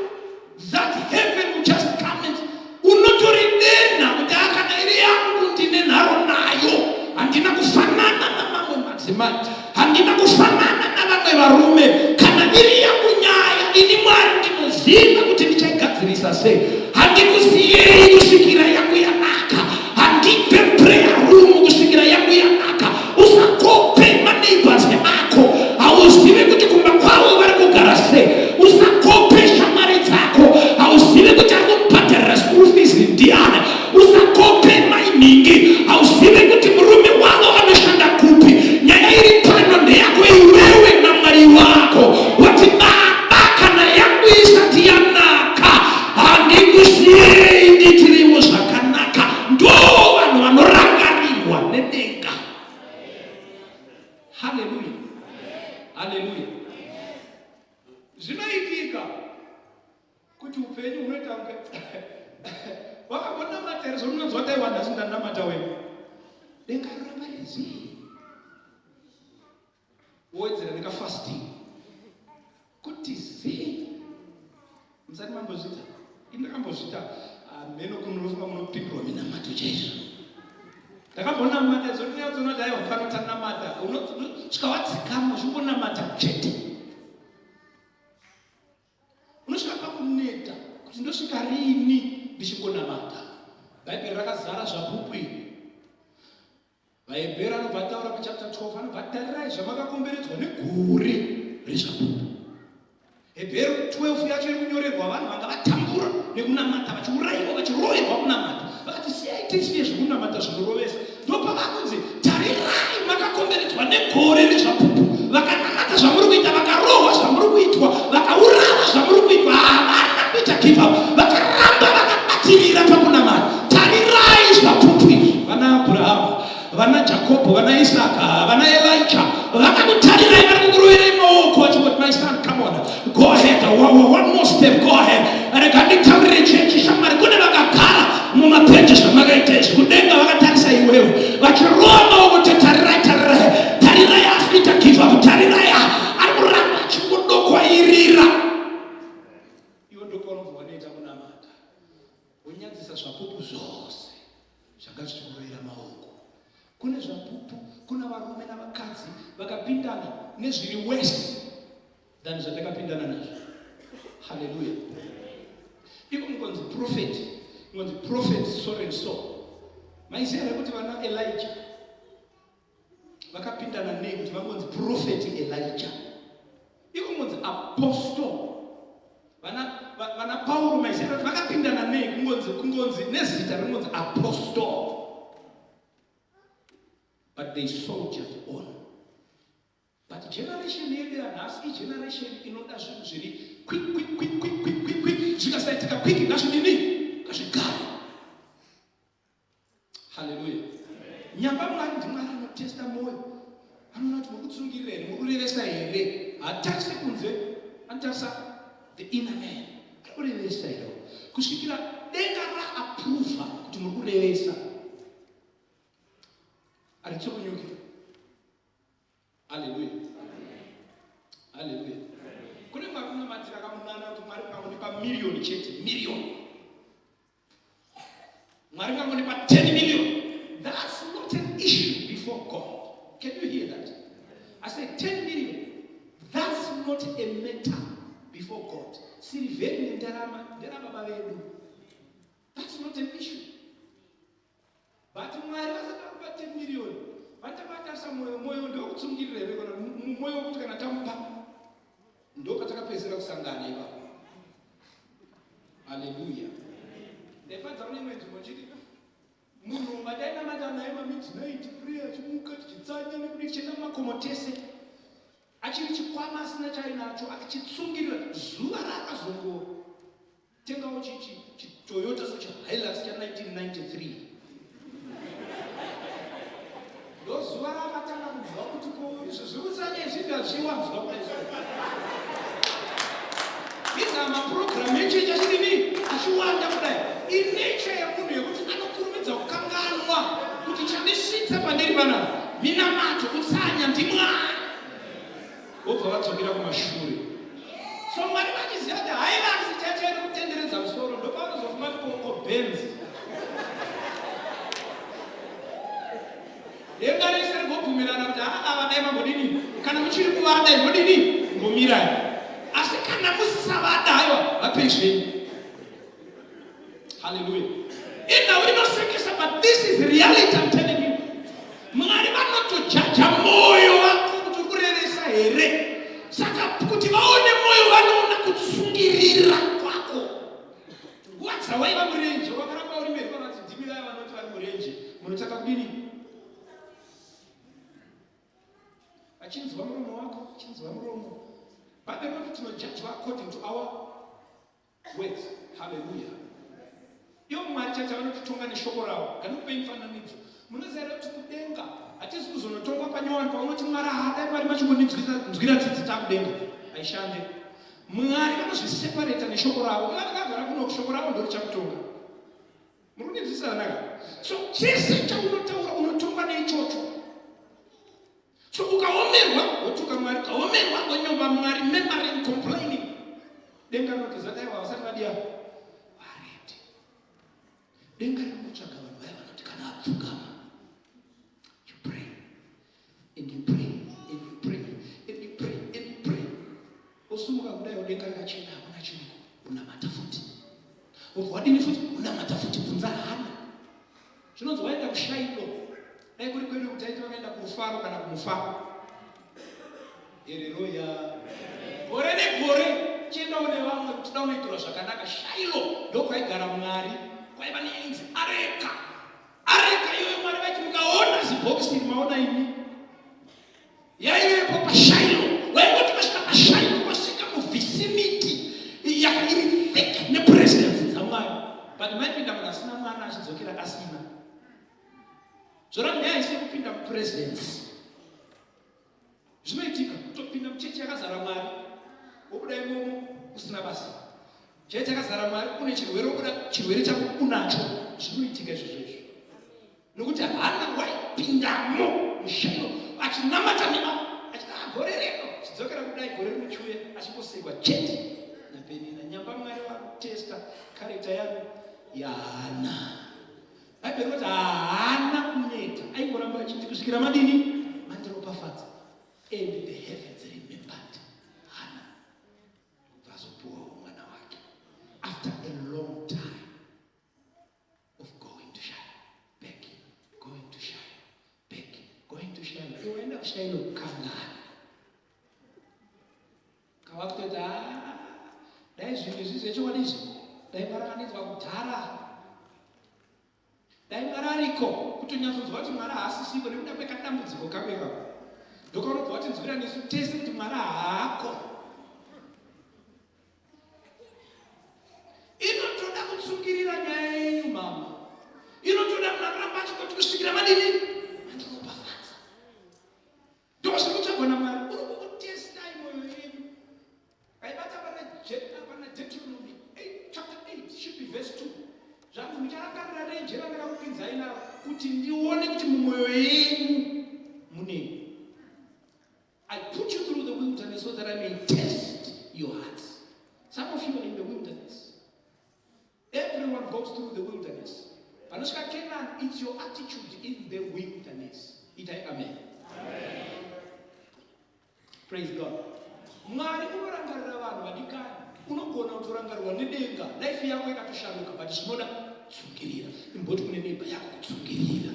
that heaven will just come and unotoridena kuti akana iri yangu, ndine nharo nayo. Handina kufanana namamwe madzimai, handina kufanana navamwe varume. Kana iri yangu nyaya, ini Mwari ndinoziva kuti ndichaigadzirisa sei. Handikusiyei kusvikira yangu yanaka. Handibve prayer room kusvikira yangu yanaka. Usakope maneighbors ako, hauzive kuti kumba kwavo vari kugara sei. Usakope shamwari dzako, hauzive kuti ari kumubhadharira school fees ndiani. Usakope mainhingi, hauzive kuti murume wavo anoshanda kupi. Nyaya iri pano ndeyako iwewe naMwari wako. Wati, "Baba, kana yangu isati yanaka, handikusiyei, nditiriwo zvakanaka." Ndo vanhu vanorangarirwa nedenga. Haleluya, haleluya. Zvinoitika kuti upenyu hunoita kunge wakambonamata here, zvounonzwa taiwa, "Nhasi ndanamata wena." Denga roramba rizii, wowedzera nekafasting kuti zii. Musati mambozvita? Indakambozvita mheno kunofa munopindurwa minamato chaizvo. Ndakambonamata zvotinyatsona kuti aiwa, pano tanamata, unosvika wadzikama uchingonamata chete. Unosvika pakuneta kuti ndosvika rini ndichingonamata. Bhaibheri rakazara zvapupu iri. VaHebheru anobva ataura muchapter 12, anobva tarirai zvamakakomberedzwa negore rezvapupu. Hebheru 12 yacho iri kunyorerwa vanhu vanga vatambura nekunamata, vachiurayiwa, vachiroverwa kunamata. Vakati siyai, tisiye zvekunamata zvinorovesa. Ndopavakunzi tarirai makakomberedzwa negore rezvapupu. Vakanamata zvamuri kuita, vakarohwa zvamuri kuitwa, vakaurawa zvamuri kuitwa, havana kuita give up, vakaramba vakabatirira pakunamata. Tarirai zvapupu izvi, vana Abrahamu, vana Jakobho, vana Isaka, vana Elija, vakakutarirai, vari kukuroverai maoko vachingoti, "My son, come on, go ahead, one more step, go ahead." Rega nditaurire chechi, shamwari, kune vakagara mumabhenji zvamakaita izvi kudenga, vakatarisa iwewe vachirova maoko kuti tarirai, tarirai, tarirai, asi kuita give up. Tarirai, ari kuramba achingodokwairira. Iwe ndopaunobva wanoita kunamata, wonyadzisa zvapupu zvose zvanga zvichikurovera maoko. Kune zvapupu, kuna varume navakadzi vakapindana nezviri worse than zvatakapindana nazvo. Haleluya. Iko mungonzi prophet, mungonzi prophet so and so. Maiziva here kuti vana Elijah vakapindana nei kuti vangonzi prophet Elijah? Iko mungonzi apostle, vana Pauro, maiziva kuti vakapindana nei kungonzi nezita rinonzi apostle? But they soldiered on. But generation yedu yanhasi igeneration inoda zvinhu zviri quick, quick, quick, quick, quick, quick, quick. Zvikasaitika quick, ngazvidini, ngazvigare. Haleluya. Nyamba Mwari ndiMwari anotesta mwoyo. Anoona kuti muri kutsungirira here, muri kurevesa here. Hatarise kunze, anotarisa the inner man. Ari kurevesa here kusvikira denga raapprova kuti muri kurevesa, haritsokunyuki. Haleluya, haleluya. Kune mwari unamatira kamunana kuti Mwari kangondipa miriyoni chete, miriyoni, Mwari kangondipa 10 million. That's not an issue before God. Can you hear that? I said 10 million, that's not a matter before God. Sirivheri nendarama nderababa vedu. That's not an issue. But Mwari vasati vakupa 10 million, vatavatarisa mwoyo. Mwoyo ndokutsungirira here, kana mwoyo wekuti kana tamupa ndo patakapedzisira kusangana ipapo? Haleluya. Ndaipadza kune imwe nzvimbo nchiti munhu vatainamata naye mamidnight prayer, achimuka tichitsanya nekuti tichienda mumakomo tese, achiri chikwama, asina chainacho, achitsungirira zuva raakazongo Tengawo chiToyota so chiHilux cha 1993. Ndozuva raakatanga kunzwa kuti ko izvo zvekutsanya izvi ndazviwanzwa kudai so. These are mapurogiramu echechi achidini achiwanda kudai. Inature yemunhu yekuti anokurumidza kukanganwa kuti chandisvitsa pandiri panapa minamato, kutsanya ndiMwari. Vobva vadzokera kumashure. So Mwari vachiziva kuti Hilux chacho iri kutenderedza musoro ndopavanozofunga kuti ko ko Benz. Denga rese rigobvumirana kuti haa ava dai mambodini kana muchiri kuvada imbodini imbomirai. Asi kana musisavada haiwa vapei zvenyu. Hallelujah. Inhau inosekesa but this is reality I'm telling you. Mwari vanotojaja moyo wako kuti uri kurevesa here. Saka kuti vaone moyo vanoona kutsungirira kwako. Nguva dzawaiva murenje wakaramba uri mberi vanoti ndimi vaya vanoti vari murenje munotsvaka kudini? Achinzwa muromo wako, achinzwa muromo. Bhaibheri rinoti tinojajwa according to our words. Hallelujah. Ivo Mwari chacha vanotitonga neshoko ravo. Ngandikupei mufananidzo. Munoziva here kuti kudenga hatisi kuzonotongwa panyowani paunoti Mwari haadai Mwari machingondinzwira tsitsi takudenga. Haishande. Mwari vanozviseparata neshoko ravo. Mwari vakagara kuno shoko ravo ndorichakutonga. Muri kundinzwisisa zvakanaka? So chese chaunotaura unotongwa neichocho. So ukaomerwa wotuka Mwari, ukaomerwa wonyomba Mwari, murmuring, complaining. Denga rinotiza dai vasati vadiya varete. Denga rinotsvaga vanhu vaya vanoti kana apfugama you pray and you pray and you pray and you pray and you pray. Osumuka kudai denga rakachena hakuna chinhu unamata futi. Wobva wadini futi unamata futi bvunza hana. Zvinonzi waenda kushailo dai kuri kwedu kuti taiti vakaenda kurufaro kana kumufaro. Hereroya. Gore negore chiendawo nevamwe kuti toda unoitirwa zvakanaka. Shailo ndokwaigara Mwari kwaiva neinzi areka. Areka iyoyo Mwari vaiti mukaona zibhokisi iri maona ini yaivepo pashailo waingoti vasvika pashailo wasvika muvicinity yaka iri thick nepresence dzamwari but maipinda munhu asina mwana achidzokera asina zvora nyaya isiri kupinda mupresence zvinoitika kutopinda muchechi yakazara mwari wobuda imomo usina basa chechi yakazara mwari une chirwere wobuda chirwere chako unacho zvinoitika izvozvo izvo Nokuti hana waipindamo mushaino achinamata nema achiti ah, gore rino chidzokera kudai gore rino chiuya achingosekwa chete naPenina. Nyamba Mwari vakutesta karekta yanu yaHana. Bhaibheri rinoti haana kuneta, aingoramba achiti kusvikira madini mandiropafadza. And the heavens remembered Hana. Ndobva azopuwawo mwana wake after a long time. of going to Shiloh, back, going to Shiloh, back, going to Shiloh. Iwe waenda kuShiloh kangani? Kawakutoti ah, dai zvinhu izvi zvechokwadi izvi dai Mwari akandinzwa kudhara, dai Mwari ariko kutonyatsonzwa kuti Mwari haasisiko nekuda kwekadambudziko kako ikako ndokaunobva watinzwira nesu tese kuti Mwari haako. Inotoda kutsungirira nyaya yenyu mama. Inotoda munhu anoramba achingoti kusvikira madini mandiropafadza. Ndozviri kutsvagwa naMwari. Uri kukutestai mwoyo yenyu. Kaibata pana pana Deuteronomy 8 chapter 8 should be verse 2. Zvanzi mucharangarira renje randakakupinzai naro kuti ndione kuti mumwoyo yenyu munei. I put you through the wilderness so that I may test your hearts. Some of you are in the wilderness. Everyone goes through the wilderness. Panosvika Canaan, it's your attitude in the wilderness. Itai amen. Amen. Praise God. Mwari unorangarira vanhu vadikani. Unogona kutorangarirwa nedenga. Life yako yakatoshanduka but zvinoda kutsungirira. Imboti kune neighbor yako kutsungirira.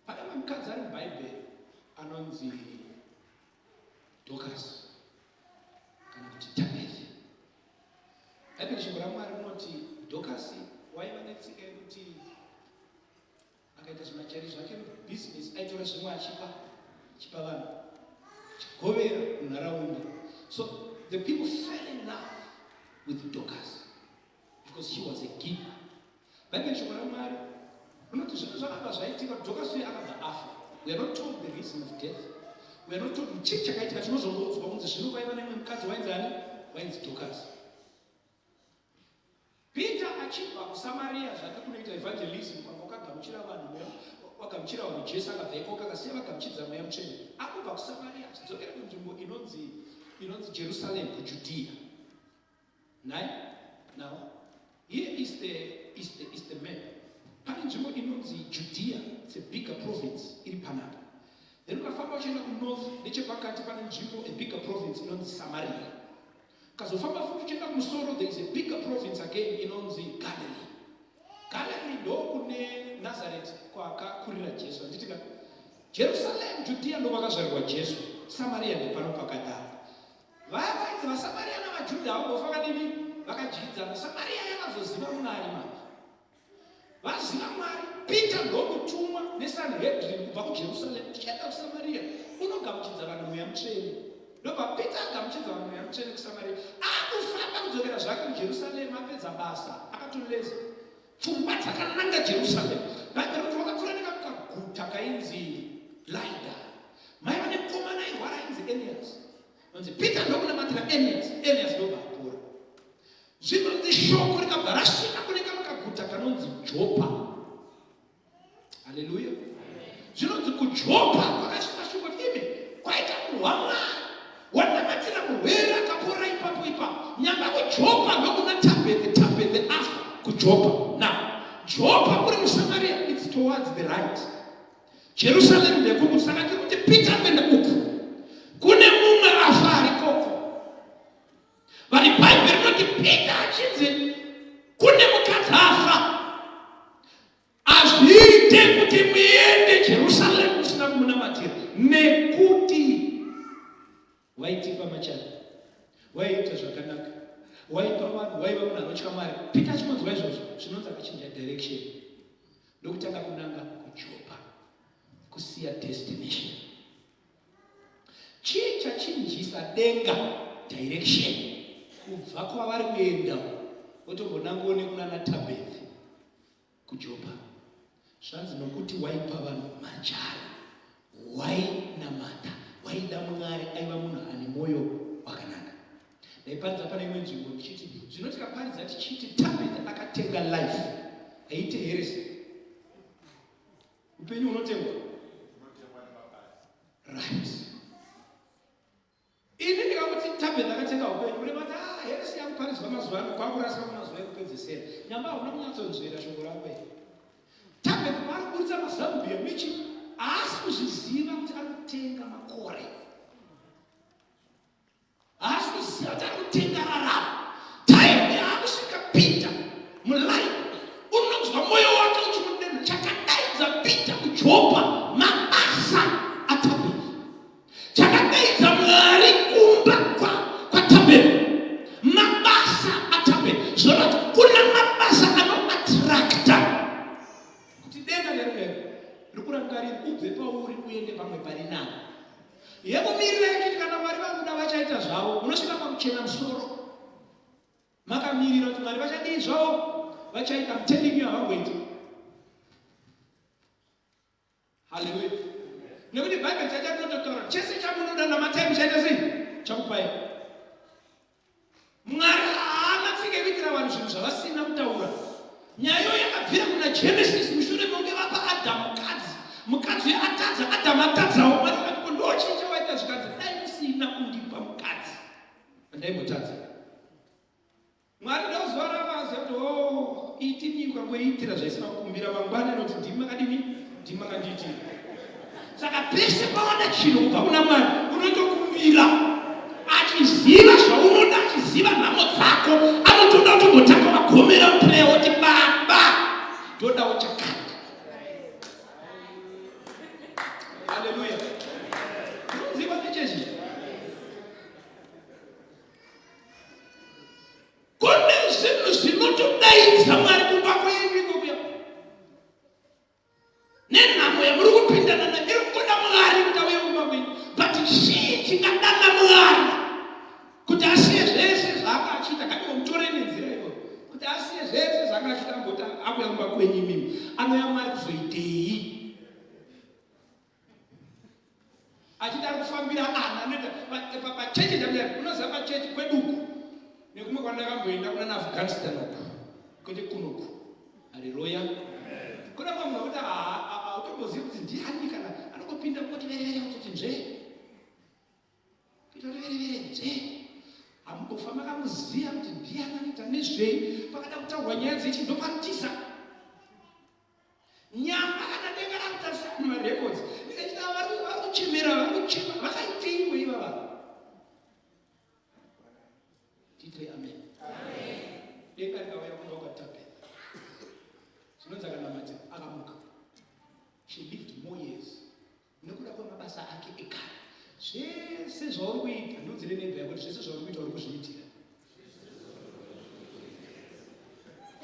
Pane mumwe mukadzi ari muBhaibheri anonzi Dorcas kana kuti Tabitha. Bhaibheri shoko raMwari rinoti Dorcas waiva netsika yekuti akaita Akaita zvimachari zvake business, aitora zvimwe achipa achipa vanhu, achigovera munharaunda. So the people fell in love with Dorcas because she was a giver. Bhaibheri shoko raMwari rinoti zvinhu zvakabva zvaitika, Dorcas uye akabva afa. We are not told the reason of death. We are not told chii chakaitika. Tinozongonzwa kunzi zvino kwaiva nemumwe mukadzi wainzi ani? Wainzi Dorcas. Peter achibva kuSamaria zvake kunoita evangelism kwanga kwakagamuchira vanhu mweya wagamuchira vanhu Jesu akabva ikoko akasiya vagamuchidza mweya mutsvene. Akubva kuSamaria achidzokera kunzvimbo inonzi inonzi Jerusalem kuJudea. Nai? Now, here is the, is the, is the map. Pane nzvimbo inonzi Judea, it's a bigger province iri panapa. Then ukafamba uchienda kunorth nechepakati pane nzvimbo a bigger province inonzi Samaria. Ukazofamba futi uchienda kumusoro there is a bigger province again inonzi Galilee. Galilee ndokune Nazareth kwakakurira Jesu. Handiti ka? Jerusalem, Judea ndokwakazvarirwa Jesu. Samaria ndepano pakadaro. Vaya vainzi vaSamaria navaJudha havambofa vakadini? Vakadyidzana. Samaria yakazoziva Mwari manje. Vaziva Mwari, Peter ndokutumwa neSanhedrin kubva kuJerusalem tichienda kuSamaria unogamuchidza vanhu mweya mutsvene. Ndobva Peter agamuchidza vanhu mweya mutsvene kuSamaria. Akufamba kudzokera zvake kuJerusalem apedza basa akatoleza. Pfungwa dzakananga Jerusalem. Bhaibheri roti wakapfuura nekaguta kainzi Lida. Maiva nemukomana airwara ainzi Enias. Nonzi Peter ndokunamatira Enias, Enias ndobva apora. Zvinonzi shoko rikabva rasvika kune kamwe kaguta kanonzi Jopa. Haleluya. Zvinonzi kuJopa kwakasvika shoko kuti imi kwaita munhu waMwari wanamatira murwere akapora ipapo ipapo. Nyamba kuJopa ndokuna Tabethe, Tabethe afa kuJopa. Now, Jopa kuri muSamaria, it's towards the right. Jerusalem ndekuku, saka tiri kuti Peter kuenda uku kune mumwe afa arikoko. But Bhaibheri rinoti Peter achinzi kune mukadzi afa, hazviite kuti muende Jerusalem musina kumunamatira, nekuti waitipa machana, waiita zvakanaka, waipa vanhu, waiva munhu anotya Mwari. Peter achingonzwa izvozvo, zvinonzi akachinja direction ndokutanga kunanga kuJopa, kusiya destination. Chii chachinjisa denga direction kubva kwavari kuenda votombonangawo nekunana Tabeth kuJopa? Zvanzi nokuti waipa vanhu majari, wainamata, waida Mwari, aiva munhu ane mwoyo wakanaka. Ndaiparidza pane imwe nzvimbo ndichiti zvino tikaparidza tichiti Tabeth akatenga life haite here? Upenyu hunotengwa. Right. Ini ndikakuti Tabeth akatenga upenyu, kureva kuti ah, heresi yakuparidzwa mazuva ano kwakurasika kwemazuva ekupedzesera. Nyamba hauna kunyatsonzvera shoko rako iri. Tabeth paari kuburitsa mazambia michi haasi kuzviziva kuti ari kutenga makore. Haasi kuziva kuti ari kutenga raramo. Time yaakusvika Peter muline unonzwa mwoyo wake uchimudenha. Chakadaidza Peter kuJopa mabasa aTabeth. Chakadaidza Mwari kumba kwaTabeth mabasa aTabeth. Zvoreva kuti kuna mabasa anoattracta kuti denga nerurero rikurangarire ubve pauri uende pamwe pari nani. Yekumirira yechiti kana Mwari vakuda vachaita zvavo, unosvika pakuchena musoro makamirira kuti Mwari vachadii zvavo vachaita. I'm telling you, havangoiti. Haleluya! Nekuti Bhaibheri chaita rinototaura chese chamunoda namatai muchaita sei chakupai. Mwari haana tsika yekuitira vanhu zvinhu zvavasina kutaura. Nyaya iyoyo yakabvira kuna Genesis mushure mekunge vapa Adhamu mukadzi. Mukadzi uyo atadza, Adhamu atadzawo. Mwari vakati ko ndochii chawaita zvikanzi dai musina kundipa mukadzi andaimbotadza. Mwari ndozuva ravaziva kuti oh, iti nyika kweitira zvaisina kukumbira mangwana inoti ndimi makadini ndimi makandiitira. Saka pese pawada chinhu kubva kuna Mwari unotokumbira achiziva zvaunoda, achiziva nhamo dzako, anotoda kutombotanga wagomera muprayer woti baba ndodawo chakati. Haleluya! Unoziva nechezvi kune zvinhu zvinotodaidza Mwari kumba kwenyu ikokuya. Chingadana Mwari kuti asiye zvese zvaanga achiita? Ngatimbomutorei nenzira iyoyo, kuti asiye zvese zvaanga achiita, amboti akuya kumba kwenyu imimi. Anouya Mwari kuzoitei? Achiti ari kufambira ana anoita pachechi chamuya. Unoziva, pachechi kweduku nekumwe kwandakamboenda kuna naAfghanistan uku, kwete kunoku. Haleluya! Kuna mumwe munhu wekuti hautombozivi kuti ndiani, kana anongopinda kungoti verevere, kutoti nzvee, kuita kuti verevere nzvee. Hamumbofa makamuziva kuti ndiani, anoita nezvei. Pakada kutaurwa nyaya dzechi, ndoparutiza nyamba kana denga rakutarisa mumarecords. Ndikachita vari kuchemera, vari kuchema, vakaiteiwo ivava? Titire amen. Denga rikauya kumba kwaTabetha, zvinonzi akanamata, akamuka. She lived more years nekuda kwemabasa ake ekare. Zvese zvauri kuita, ndiudzire neighbor yako kuti zvese zvauri kuita uri kuzviitira.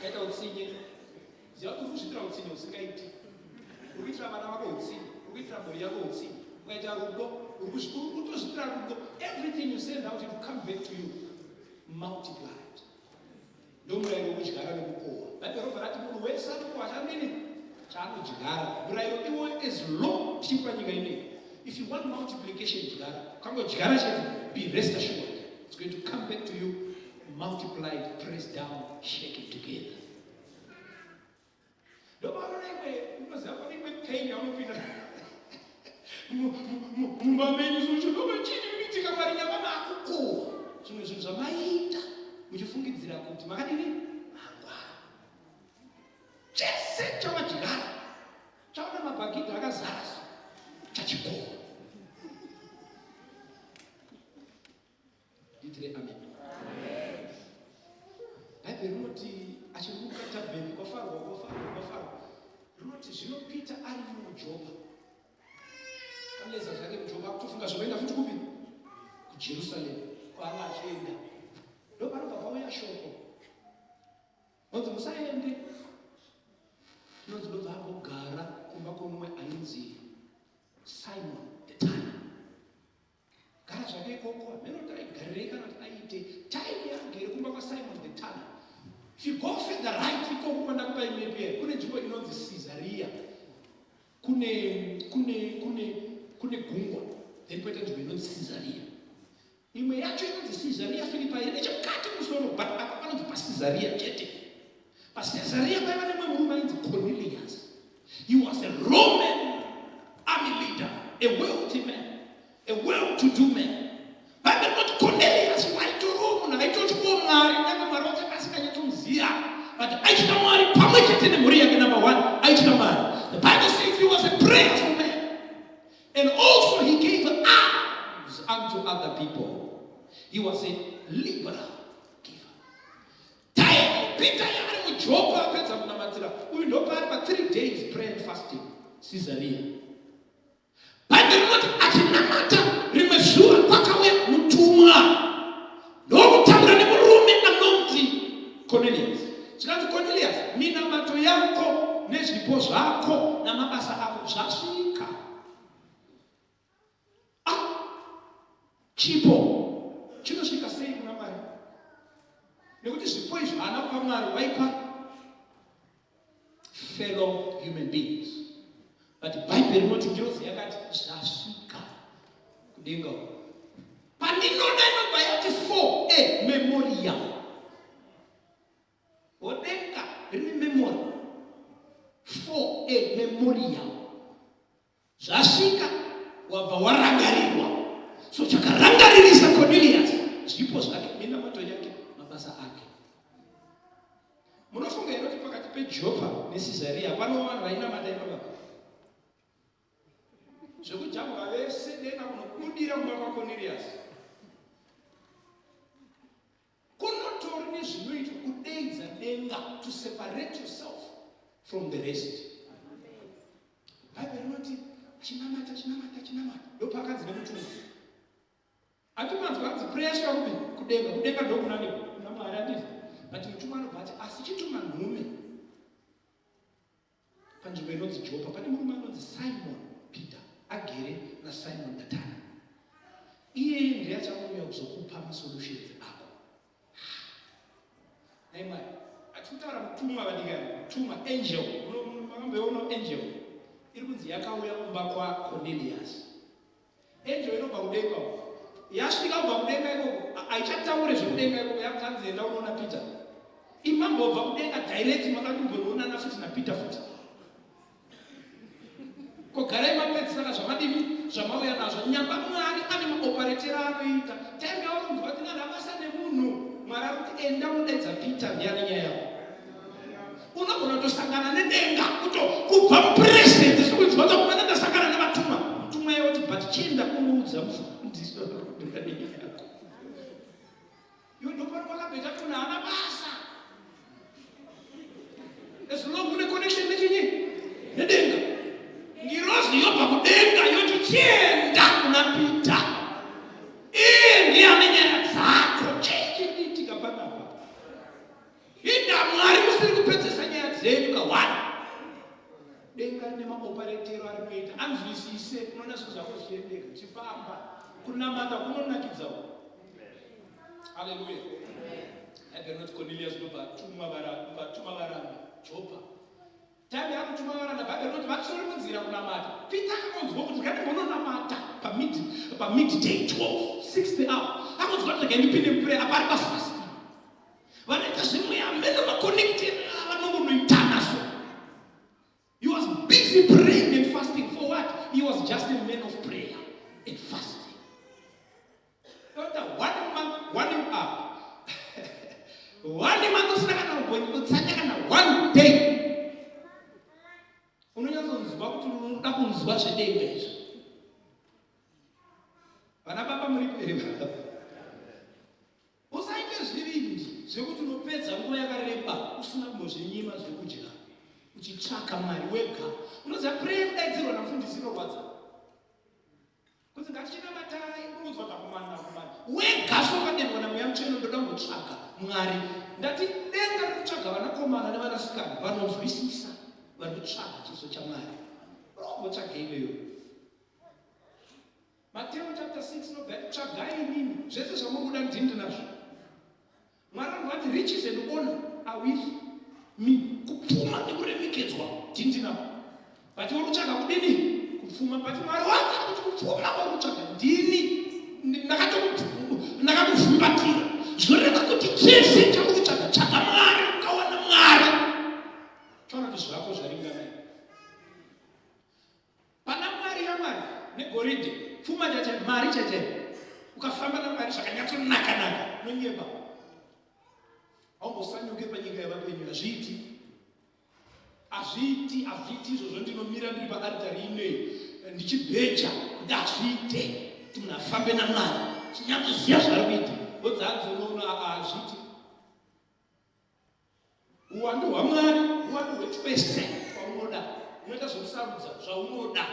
Kaita utsinye, ziva kuti uri kuzviitira utsinye usingaiti. Uri kuitira vana vako utsinye, uri kuitira mhuri yako utsinye. Ukaita rudo, uri kutozviitira rudo. Everything you send out, it will come back to you multiplied. Ndomurayiro wekudyara nekukohwa. Bhaibheri robva rati munhu wese anokohwa chanini chaanodyara. Murayiro iwoyo as long tichiri panyika ineyi. If you want multiplication, dyara. Ukangodyara chete, be rest assured it's going to come back to you multiplied, pressed down, shaken together. Ndopaona imwe, unoziva, pane imwe pain yaunopinda mumba menyu sochidoma, chii chiri kuitika? Mwari nyamba maakukohwa zvimwe zvinhu zvamaiita muchifungidzira kuti makadini, mangwara. Chese chawadyara, chaona mabhagidhi akazara, so chachikohwa. Nditire amen. Bhaibheri rinoti achimuka Tabheni, kwafarwa, kwafarwa, kwafarwa. Rinoti zvino Peter ari muJopa, aleza zvake muJopa, akutofunga zvokuenda futi kupi? KuJerusarema kwaanga achienda. Ndopanobva pauya shoko, nonzi musaende. Tinonzi ndobva ambogara kumba kwomumwe ainzi Simon the Tanner. Gara zvake ikoko, hameno kuti aigarirei kana kuti aiite time yaagere kumba kwaSimon the Tanner. If you go further right ikoko kwandakupai map here, kune nzvimbo inonzi Caesarea. Kune gungwa, then poita nzvimbo inonzi Caesarea. Imwe yacho inonzi Caesarea Philippi, iri nechemukati musoro, but apa panonzi paCaesarea chete. PaCaesarea paiva nemumwe murume ainzi Cornelius. He was a Roman army leader, a wealthy man, a well-to-do man. Bhaibheri rinoti Cornelius waitoriwo munhu aitotyawo Mwari, nyange Mwari wake asinganyatsomuziva, but aitya Mwari pamwe chete nemhuri yake. Number one, aitya Mwari. The Bible says he was a prayerful man, and also he gave alms unto other people. He was a liberal giver. Time Peter yaari muJopa, apedza kunamatira uyu, ndopaari pa3 days prayer and fasting Caesarea. Bhaibheri rinoti achinamata rimwe zuva, kwakauya mutumwa ndokutaura nemurume anonzi Cornelius. Zvikanzi, "Cornelius, minamato yako nezvipo zvako namabasa ako zvasvika." Ah, chipo chinosvika sei kuna Mwari? Nekuti zvipo izvi haana kupa Mwari, waipa fellow human beings. But Bhaibheri rinoti ngirozi yakati zvasvika kudenga uko. Pandinoda inobva yati for a memorial. Odenga rine memory. For a memorial, zvasvika, wabva warangarirwa. So chakarangaririsa Cornelius zvipo zvake, minamato yake, mabasa ake. Munofunga here kuti pakati peJopa neCaesarea pano vanhu vainamata ipapa zvekujambwa vese, denga kunobudira kumba kwaCornelius? Kunotori nezvinoitwa kudeidza denga, to separate yourself from the rest. Bhaibheri rinoti achinamata, achinamata, achinamata, ndopaakanzi nemutumwa. Atimanzwa anzi prayer svika kupi? Kudenga. Kudenga ndokunani? Kuna Mwari, anditi? But mutumwa anobva ati asi chituma nhume panzvimbo inonzi Jopa, pane murume anonzi Simon Peter agere naSimon the Tanner. Tikutaura mutumwa vadikani, mutumwa angel. Makamboiona angel iri kunzi yakauya kumba kwaCornelius. Angel inobva kudenga uko. Yasvika kubva kudenga ikoko, haichataure zvekudenga ikoko, yakutanzi enda unoona Peter. Imambobva kudenga direct makakumbonoonana futi naPeter futi. Ko garai mapedzisa ka zvamadini zvamauya nazvo nyamba Mwari ane maoperatero aanoita time yauri kunzwa kuti nana basa nemunhu Mwari ari kuti enda unodaidza Peter ndiye ane nyaya yako unogona kutosangana nedenga kuto kubva mupresence sekunzwa kuti kumana ndasangana nevatumwa mutumwa yoti but chienda unoudza mufundisi nenyaya yako Iwe ndopanoona kuita kuti munhu haana basa. As long une connection nechinyi? Nedenga. Ngirozi yobva kudenga yoti chienda kuna Peter. Iye ndiye ane nyaya dzako. Chii chiri kuitika panapa? Inda Mwari musiri kupedzesa nyaya dzenyu kahwani. Denga rine maoperetero arinoita. Anzwisise unoona zvinhu zvako zvichiendeka, zvichifamba. Kunamata kunonakidza uku. Hallelujah. Bhaibheri rinoti Cornelius ndobva atuma varanda varanda Jopa. Time yaakutuma varanda Bhaibheri rinoti vachiri munzira kunamata. Peter akangonzwa kuti ngatimbononamata pamid pamidday 12 6th hour. Akanzwa kuti regai ndipinde muprayer apa ari pafast. Vanoita zvemweya meno maconnect vanongonoitana so. He was busy praying and fasting for what? He was just a man of prayer and fasting. Doctor, one month, one up. One month usina kana kutsanya kana one day. Unonyatsonzwa kuti unoda kunzwa zvedenga izvi. Vana baba muripo here baba? Usaite zvivindi zvekuti unopedza nguva yakareba usina kumbozvinyima zvekudya uchitsvaka Mwari wega. Unoziva prayer yekudaidzirwa namufundisi inorwadza. Kunzi ngatichinamatai unonzwa takumana nakumana. Wega so ukadenhwa namweya mutsvene ndoda kumbotsvaga Mwari. Ndati denga riri kutsvaga vanakomana nevanasikana vanonzwisisa vari kutsvaga chiso chaMwari. Unombotsvagei iwewe? Mateo chapter 6 inobva yati tsvagai inini zvese zvamuri kuda ndini ndinazvo. Mwari anobva ati riches and honor are with me. Kupfuma nekuremekedzwa ndini ndinako. But uri kutsvaga kudini? Kupfuma. But Mwari wako ari kuti kupfuma kwauri kutsvaga ndini ndakakuvumbatira. Zvinoreva kuti chese chauri kutsvaga tsvaga Mwari ukawana Mwari. Chaona kuti zvako zvaringana. Pana Mwari yaMwari negoridhe, pfuma chacha, mari chacha. Ukafamba naMwari zvakanyatsonaka naka, unonyeba. Haumbosanyuke panyika yavapenyu, hazviiti. Hazviiti, hazviiti izvozvo. Ndinomira ndiri paaritari inei ndichibheja kuti hazviite kuti munhu afambe naMwari. Chinyatsoziva zvaari kuita. Wodzanzi unoona hazviiti. Uwandu hwaMwari uwandu hwetwese twaunoda. Unoita zvekusarudza zvaunoda.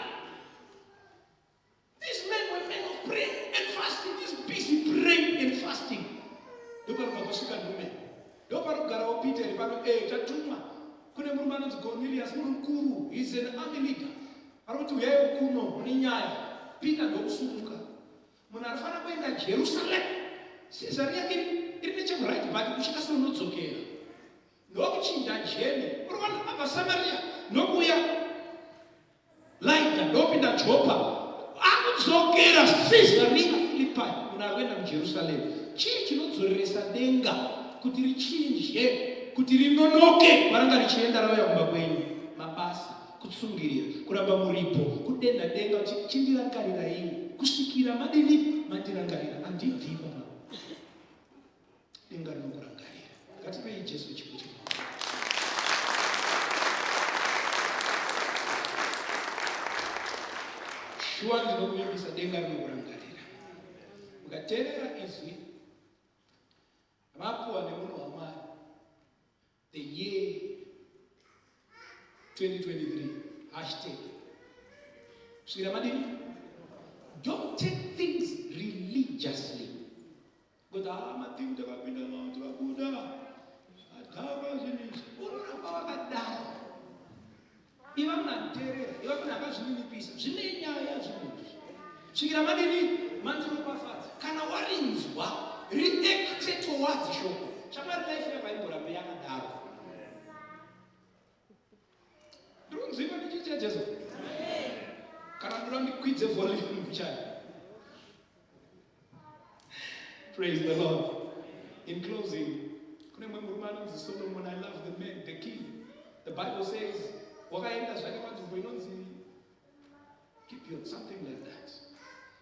These men were men of prayer and fasting. This busy praying and fasting. Ndopanobva pasvika nhume. Ndopanogarawo Peter iri pano. Eh, tatumwa. Kune murume anonzi Cornelius, muri mukuru. He's an army leader. Ari kuti uyaiwo kuno mune nyaya. Peter ndokusumuka. Munhu anofanira kuenda Jerusalem. Caesarea iri iri nechekuright but uchikasira unodzokera. Ndokuchinja jeni. Uri kuona abva Samaria ndokuuya Lydda ndopinda Joppa. Akudzokera Caesarea Philippi munhu ari kuenda kuJerusalem. Chii chinodzoreresa denga kuti richinje kuti rinonoke kwaranga richienda rauya kumba kwenyu? Mabasa. Kutsungirira, kuramba muripo, kudenha denga kuti chindirangariraiwo kusvikira madini mandirangarira. Handibvi baba. Denga rinokurangarira. Ngatipei Jesu chipo chemaoko. Shuwa ndinokuvimbisa denga rinokurangarira. Mukateerera izwi rapuwa nemunhu waMwari The year 2023 hashtag kusvikira madini don't take things religiously kuti ah matimu takapinda mauti vabuda adhakwa zvinhu izvi unoramba wakadaro Iva munhu anoteerera, iva munhu akazvininipisa. Zvine nyaya zvinhu izvi. Svikira madini mandiropafadza. Kana warinzwa, react towards shoko. Shamwari life yako haimborambe yakadaro. Jesu? Kana ndoda ndikwidze volume mbichana. Praise the Lord. In closing, kune mumwe murume anonzi Solomon. I love the man, the king. The Bible says wakaenda zvake panzvimbo inonzi Gibeon, something like that.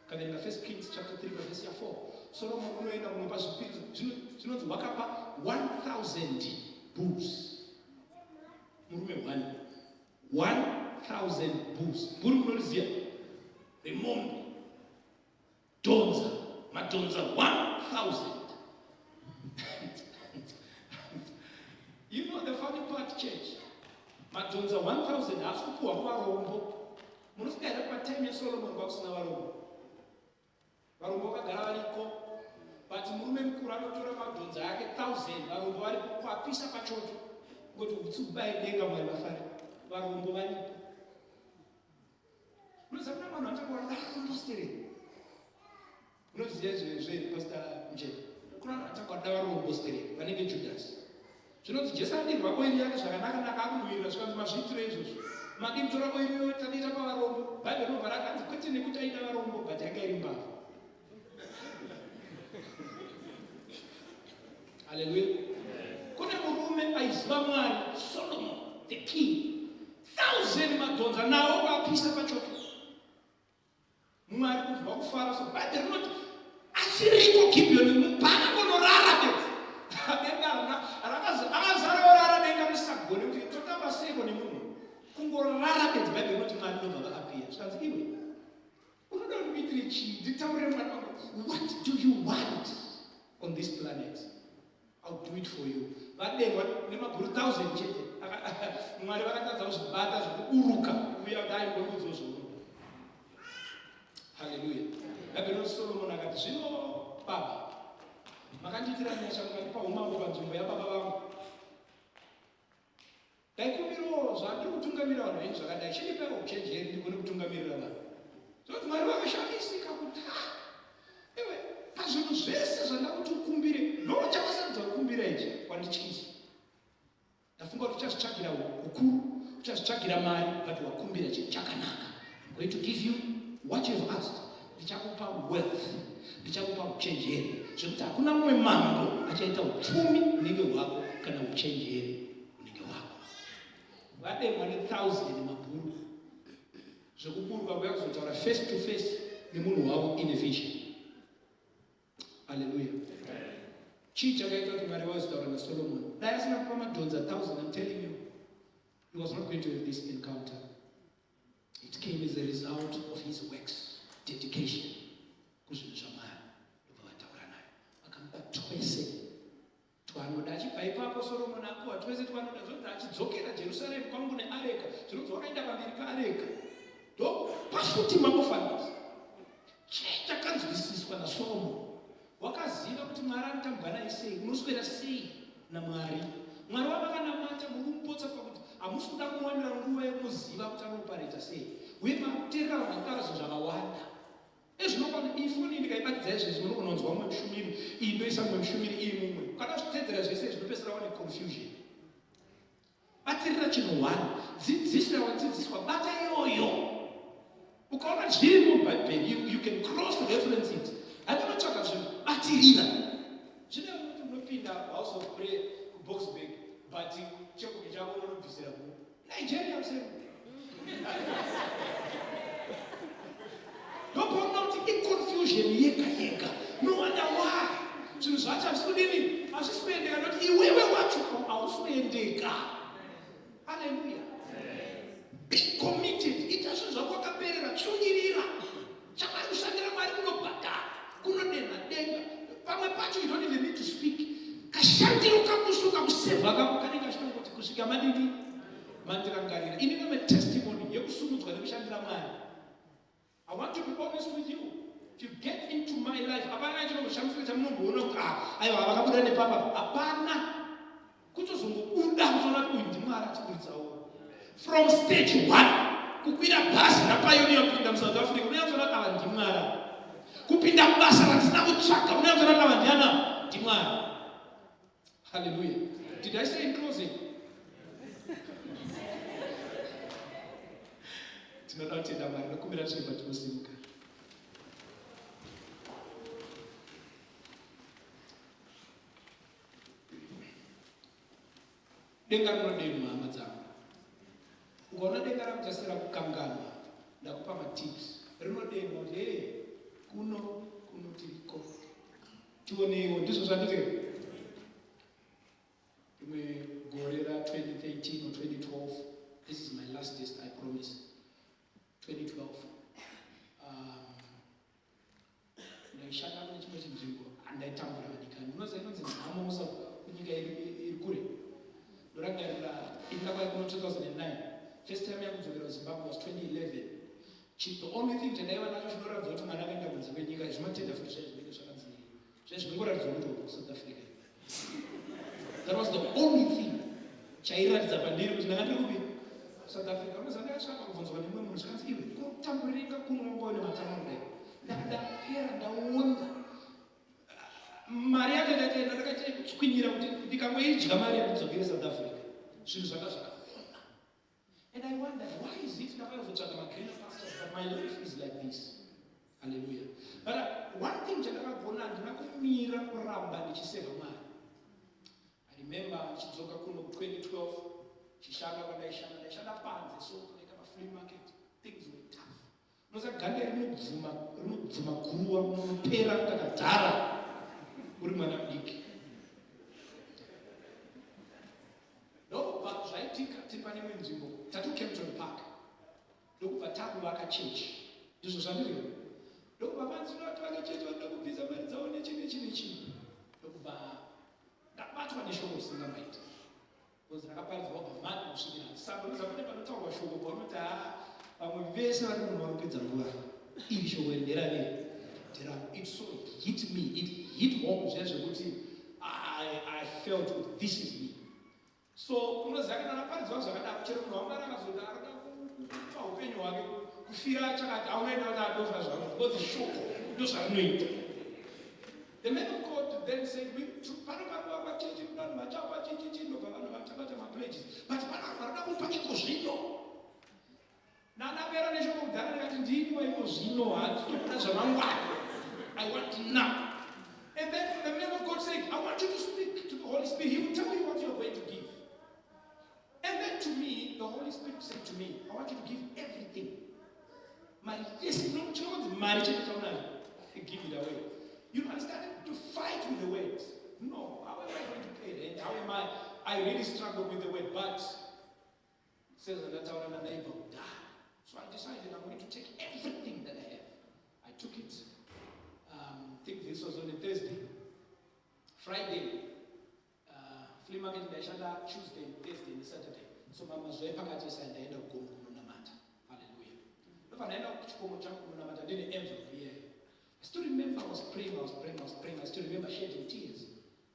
Kaverenga First Kings chapter 3 verse ya 4. Solomon unoenda kunopa zvipiriso zvinonzi wakapa 1000 bulls. Murume one. 1000 bulls. Bhuru munoriziva? Remombe. Dhonza, madhonza 1000. You know the funny part, church? Madhonza 1000 haasi kupuhwa kuvarombo. Munofunga here patime yaSolomon kwakusina varombo? Varombo vakagara variko. But murume mukuru anotora madhonza ake 1000 varombo varipo kuapisa pachoto. Ngoti hutsi hubaye denga Mwari vafare. Varombo varipo. Unoziva kuna vanhu vanotaura varombo stereki. Unoziva izvo here Pastor Mjeni? Kuna vanhu vanotaura varombo stereki vanenge Judas. Zvinonzi Jesu adirwa oiri yake zvakanaka naka akunhuwirira zvikanzi mazviitire izvozvo. Madii kutora oiri iyoyo tadiita pavarombo. Bhaibheri rinobva rakanzi kwete nekuti aida varombo but yanga iri mbavha. Haleluya. Kune murume aiziva Mwari, Solomon, the king. Thousand madhonza nawo kwapisa pachoto. Mwari kunzwa kufara so Bhaibheri rinoti achiriko Gibeon pakangonorara bedzi. Denga akazara orara denga risagone kuti totaura seiko nemunhu. Kungorara bedzi Bhaibheri rinoti Mwari ndobva vaapiya. Zvikanzi iwe unoda kuti uitire chii? Nditaurire mwana wangu. What do you want on this planet? I'll do it for you. Vadenhwa nemabhuru 1000 chete. Mwari vakatadza kuzvibata zvekuburuka kuuya kuti aimborudzo zvounoda. Haleluya. Bhaibheri Solomon akati zvino baba makandiitira nyasha mukandipa umambo panzvimbo yababa vangu. Ndaikumbirawo zvandiri kutungamirira vanhu venyu zvakadai, chindipaiwo uchenjeri ndigone kutungamirira vanhu. Zvokuti Mwari vakashamisika kuti ha iwe pazvinhu zvese zvandakuti ukumbire ndo chawasarudza kukumbira ichi wandityisa. Ndafunga kuti uchazvitsvagira ukuru, uchazvitsvagira mari but wakumbira chinhu chakanaka. I'm going to give you what you have asked. Ndichakupa wealth, ndichakupa uchenjeri zvekuti hakuna mumwe mambo achaita upfumi hunenge hwako kana uchenjeri unenge wako vademwa nethousand mabhuru zvekuburuka kuya kuzotaura face to face nemunhu wavo in a vision aleluya chii chakaita kuti mwari vazotaura nasolomoni dai asina kupa madhonza thousand im telling you he was not going to have this encounter it came as a result of his works dedication kuzvinhu zvamwari ndobva vataura naye vakamupa twese Twanoda. Achibva ipapo Soromoni apuwa twese twanoda zvinonzi achidzokera Jerusaremu kwangu neareka zvinonzi wakaenda pamberi paareka ndokupa futi maofanisi. Chii chakanzwisiswa naSoromoni? Wakaziva kuti Mwari anotambwa naye sei, unoswera sei naMwari. Mwari wamakanamata muri kumupotsa pakuti hamusi kuda kumuwanira nguva yekumuziva kuti anoopareta sei, uye mari kuteerera vanhu vanotaura zvinhu zvakawanda. Ezvinokwana iyi foni ndikaibatidza izvezvi munogona kunzwa mumwe mushumiri, iyi ndoisa mumwe mushumiri, iyi mumwe. Ukada kuzvitedzera zvese zvinopedzisira wane confusion. Batirira chinhu one, dzidzisa wadzidziswa, bata iyoyo. Ukaona zviri mubhaibheri, you, you can cross reference it. Handinotsvaka zvinhu, batirira. Zvino kuti unopinda house of prayer kuBoksburg, but chekumi chako unonobvisira ku Nigeria musero. Ndopaona kuti iconfusion yega yega. No wonder why. Zvinhu zvacho hazvisi kudini? Hazvisi kuendeka nekuti iwewe wacho hausi kuendeka. Hallelujah. Be committed. Ita zvinhu zvako wakaperera. Tsungirira. Chamwari kushandira Mwari kunobhadhara. Kunodenha denga. Pamwe pacho you don't even need to speak. Kashandiro kakusuka kusevha kako kanenge kachitongoti kusvika madini mandirangarira. Ini ndine testimony yekusumudzwa nekushandira Mwari. I want to be honest with you. If you get into my life, hapana chinomboshamisa chamunomboona kuti ah, aiwa vakabuda nepapa. Hapana. Kutozongobuda kutoona kuti uyu ndiMwari atiburitsawo. From stage one, kukwira bhazi rapioneer kupinda muSouth Africa, unonyatsoona kuti ava ndiMwari. Kupinda mubasa ratisina kutsvaga, unonyatsoona kuti ava ndiana ndiMwari. Hallelujah. Did I say in closing? Tinoda kutenda Mwari nokumbira tsvimbo tinosimuka. Denga rinodemwa hama dzangu. Ukaona denga rakutasira kukanganwa, ndakupa matips. Rinodemwa kuti hey, kuno kuno tiriko. Tioneiwo ndizvo zvandiri. Rimwe gore ra 2013 or 2012, this is my last test, I promise. 2012. Ndaishanda kune chimwe chinzvimbo andaitambura vadikani. Unoziva inonzi nhamo musa kunyika iri kure. Ndorangarira ini ndakauya kuno 2009. First time yangu kudzokera kuZimbabwe was 2011. The only thing chandaiva nacho chinoratidza kuti mwana akaenda kunze kwenyika zvimatenda futi zvaizvinenge zvakanzi zvaizvinongoratidza kuti wabva kuSouth Africa. That was the only thing chairatidza pandiri kuti ndanga ndiri kupi South Africa. Unoziva ndakasvika kubvunzwa nemumwe munhu zvikanzi iwe kotamburirika kuno wanga une matama kudai. Ndapera ndaonda. Mari yacho ndakaenda ndakatswinyira kuti ndikangoidya mari yandidzokere South Africa. Zvinhu zvanga zvakaoma. And I wondered, why is it ndakazotsvaga magreener pastures but my life is like this. Hallelujah. But one thing chandakagona handina kumira kuramba ndichiseva Mwari. I remember ndichidzoka kuno 2012 chishanda kwandaishanda ndaishanda panze so kunoita maflea market things were tough. Unoziva ganda rinobvuma rinobvuma guruwa unopera kakadhara uri mwana mudiki. Ndokubva zvaitika tiri pane imwe nzvimbo tati Kempton Park ndokubva takuvaka chechi ndizvo zvandiri ndokubva panzi tovake chechi vanoda kubvisa mari dzavo nechi nechi nechi ndokubva ndabatwa neshoko risingambaiti because rakaparidzwa kubva mani kusvikira saka unoziva pane panotaurwa shoko paunoti haa vamwe vese vari munhu vanopedza nguva iri shoko iri nderavei nderangu it so hit me it hit home zviya zvekuti I felt this is me so unoziva kana raparidzwa zvakadaro chero munhu wamwari akazoda arikuda kupa upenyu hwake kufira chakati aunoenda kuti adofa zvako because shoko ndozvarinoita. The man of God then said, pano parikuvakwa chechi vanhu vachapa chichichi ndobva vanhu vachabata mapledges but pana vanhu varikuda kupa iko zvino. Ndandapera neshoko kudhara ndikati ndini waiko zvino handitokuda zvamangwana. I want now. And then the man of God said, I want you to speak to the Holy Spirit. He will tell you what you are going to give. And then to me, the Holy Spirit said to me, I want you to give everything. Mari yese chinonzi mari chete chaunayo, give it away. You know, I started to fight with the words. No, how am I going to pay rent? How am I? I really struggled with the word, but sezvandataura nanaibva kudhara. So I decided I'm going to take everything that I have. I took it. I think this was on a Thursday. Friday, flea market ndaishanda Tuesday, Thursday neSaturday. So mamazuva epakati ese ndaenda kugomo kunonamata. Hallelujah. Ndobva ndaenda kuchikomo changu kunonamata ndine envelope iyeyo. I still remember I was praying, I was praying, I was praying. I still remember shedding tears.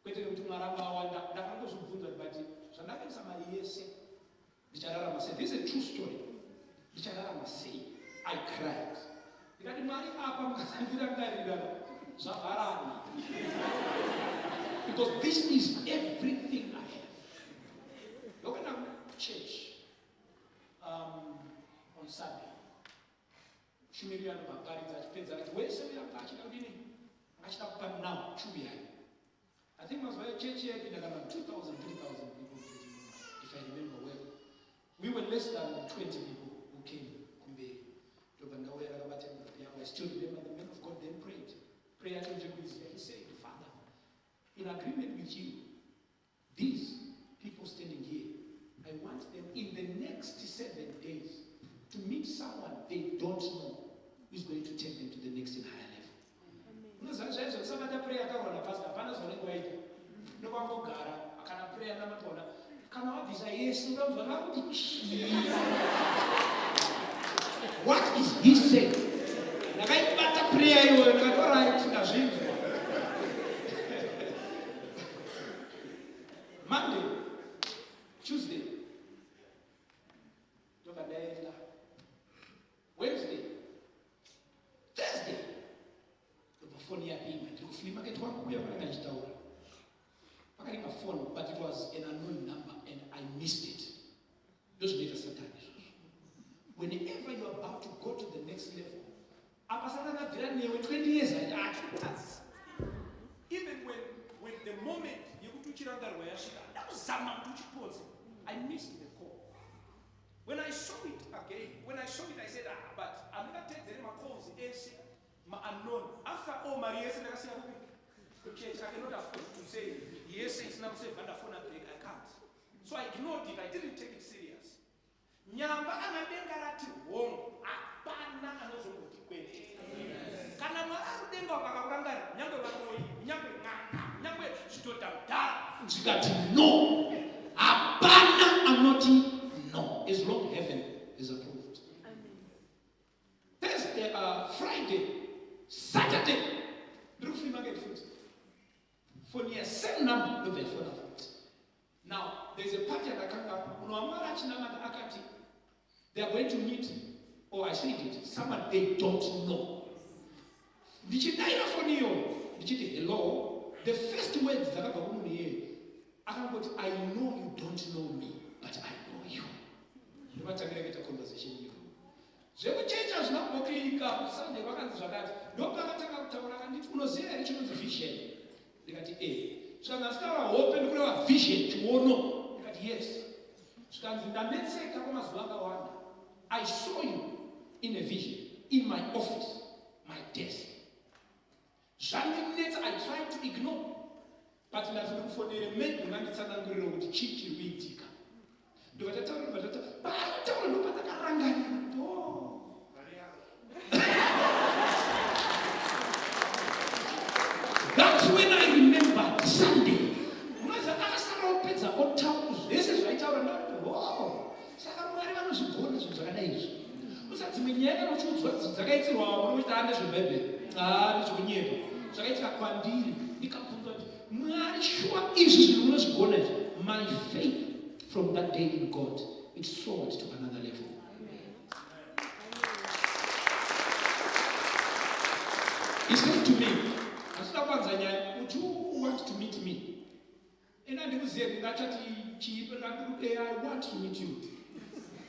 Kwete nekuti Mwari anga awanda, ndakangozvibvunza but zvandakaisa mari yese ndichararama sei? This is a true story. Ndichararama sei? I cried. Ndikati Mwari apa mukasandirangarira zvavharana. Because this is everything I have. Ndokuenda kuchurch on Sunday. Shumiri anobva aparidza achipedza akati wese uya anga achida kudini? Anga achida kupa now chiuyai. I think mazuva echechi yaipinda kana 2000 3000 people if I remember well. We were less than 20 people who came kumberi. Ndobva ndauya ndakabata envelope yangu. I still remember the man of God then prayed. Prayer yacho ndiri He said, Father, in agreement with you, these people standing here, I want them in the next 7 days to meet someone they don't know who is going to take them to the next and higher level. Unoziva zvaizvo kusabata prayer yataurwa napastor, hapana zvaunenge waita. Ndokwangogara kana prayer namatona. Kana wabvisa yese unodanzwa vakuti chii? What is he saying? Ndakaibata prayer iyoyo ndikati alright ndazvinzwa. Monday, Tuesday, ndobva ndaenda. Wednesday, Thursday, ndobva foni yaringa. Ndiri kuflea market wangu kuya kwananga ndichitaura. Pakaringa phone, but it was an unknown number and I missed it. Ndozvinoita Satani izvozvo. Whenever you are about to go to the next level, apa Satani abvira newe 20 years achikutadzisa. Even when the moment yekuti uchirangarirwa yasvika, ndakuzama kuti uchipodze. I missed the call. When I saw it again, when I saw it, I said, ah, but handingatedzere macalls ese ma-unknown. After all, mari yese ndakasiya kupi? Kuchechi. I cannot afford to say yese isina kusevha ndafona back. I can't. So I ignored it. I didn't take it serious. Nyamba kana denga rati hongu, hapana anozomboti kwete. Kana Mwari ari kudenga ukakakurangarira, nyangwe varoyi, nyangwe n'anga, nyangwe zvidhodha mudhara zvikati no, hapana anoti no, as long heaven is approved. Thursday, Friday, Saturday, ndiri kufree market futi. Foni ya same number ndobva ifona futi. Now, there's a party yakakanga munhu waMwari achinamata akati they are going to meet, or I said it, someone they don't know. Ndichidaira foni iyoyo ndichiti hello, the first words dzakabva kumunhu iyeye akangoti, "I know you don't know me, but I know you." Ndovatangira kuita conversation iyoyo. Zvekuchecha hazvina kumboclicka. Sunday kwakanzi zvakati, ndopakatanga kutaura akanditi, "Unoziva here chinonzi vision?" Ndikati, "E." Zvikanzi, "Asitaura hope, ndikureva vision, chiono." Ndikati, "Yes." Zvikanzi, "Ndanetseka kwamazuva akawanda. I saw you in a vision in my office, my desk. Zvandinetsa. I tried to ignore, but ndati ndikufonere, maybe unganditsanangurira kuti chii chiri kuitika." Ndobva tataura, ndobva tataura. Paari kutaura ndopandakarangarira kuti, oh, that's when I remembered Sunday. Unoziva, akasara opedza otaura zvese zvaitaura, ndakati, oh, saka Mwari vanozvigona zvinhu zvakadai izvi. Usadzimwe nyaya kana uchiudzwa dzakaitirwa vamwe unoita, "Ah, ndezvebhaibheri, a ndezvekunyepa." Zvakaitika kwandiri, ndikabvunza kuti, "Mwari, shuwa izvi zvinhu munozvigona izvi?" My faith from that day in God, it soared to another level. He said to me, "Asida kwanza nyaya, would you want to meet me?" Ina ndikuzive ndingachati chii, I want to meet you.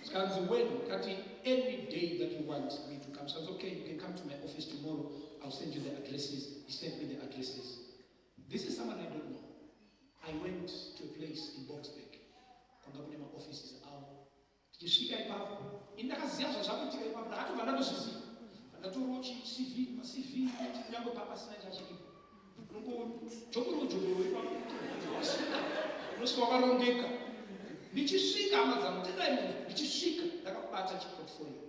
Zvikanzi, "When?" Kati, "Any day that you want me to come." So I said, "Okay, you can come to my office tomorrow. I'll send you the addresses." He sent me the addresses. This is someone I don't know. I went to a place in Boksburg. Kwanga kune maoffices avo. Tichisvika ipapo, ini ndakaziva zvazvakuitika ipapo, ndakatobva ndatozviziva. Ndatorawo CV, maCV, kunyange papasina chachiripo. Unongojokororo jokororo ipapo, wasvika, unosvika wakarongeka. Ndichisvika, hama dzangu, tendai munhu, ndichisvika ndakabata chiportfolio.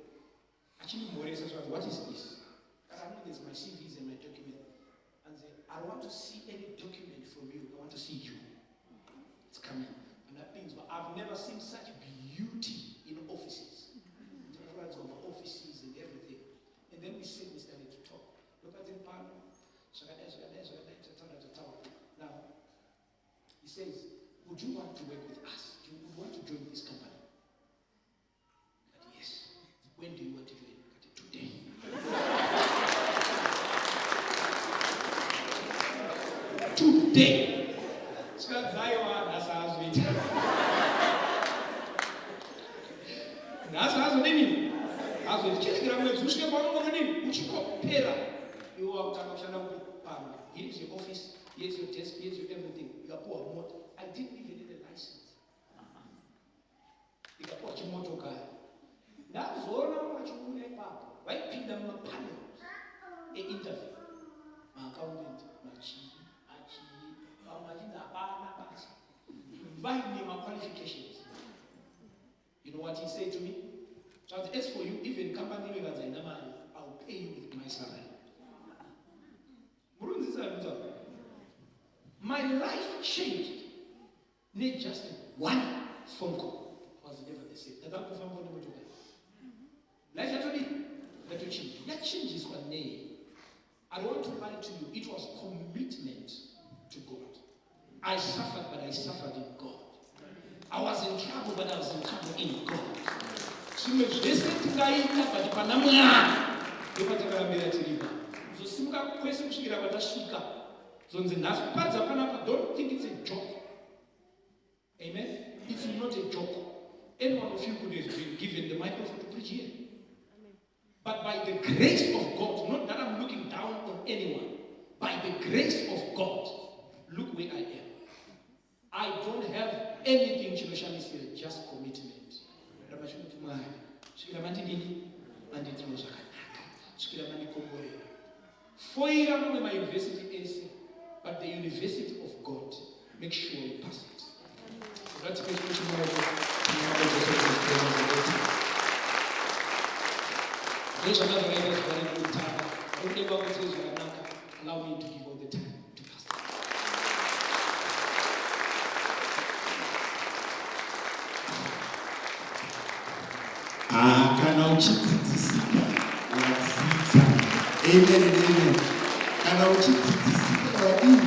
Achindimhoresa zvanzi, "What is this?" I know there's my CVs and my document. And say, "I don't want to see any document from you. I want to see you." It's coming. And that means I've never seen such beauty in offices. Of offices and everything. And then we sit, we started to talk. Look at him, pano. Zvakadai, zvakadai, zvakadai, tataura, tataura. Now, he says, "Would you want to work with us? Do you want to join this company?" But yes. "When do you want to join?" But today. Today. Zvikanzi, "Nhasi hazoita. Nhasi hazodini? Hazoita. Chiregera mwedzi usvike paunongonodini? Uchingopera. Iwe wakutanga kushanda kupi? Pano. Here is your office. Here's your desk. Here's your everything. Ukapuwa mota." I didn't even need a license. Ndikapuwa chimotokari. Ndazoona vachiuya ipapo vaipinda mumapanels einterview, maaccountant, machii machii, vamwe vachinzi hapana basa, vaine maqualifications. You know what he said to me? Zvanzi, "As for you, even company iwe kanzi haina mari, I will pay you with my salary." Murunzisa nditaura. My life changed ne just one phone call. I was never the same. Ndakangofamba nemotokari, life yatodii? Yatochinja. Yachinjiswa nei? I don't want to lie to you, it was commitment to God. I suffered, but I suffered in God. I was in trouble, but I was in trouble in God. Zvimwe zvese tingaita, but pana Mwari ndopatakarambira tiripa. Zosimuka kwese kusvikira kwatasvika. Zonzi nhasi kuparidza panapa, don't think it's a joke. Amen. It's not a joke. Any one of you could have been given the microphone to preach here. But by the grace of God, not that I'm looking down on anyone, by the grace of God, look where I am. I don't have anything chinoshamisira, just commitment. Ramba chinoti Mwari, svikira mandidini, mandiitirawo zvakanaka, svikira mandikomborera. Foira mamwe mauniversity ese, but the university of God, make sure you pass it. Ngatipe chimwe chimaoko, tinamate Jesu Kristu weNazareta. Ndozvanga zvakaita zuva redu rekutanga. Nokuda kwangu sei zvakanaka, allow me to give all the time to pastor. Ah, kana uchidzidzisika wadzidza. Amen and amen. Kana uchidzidzisika wadii?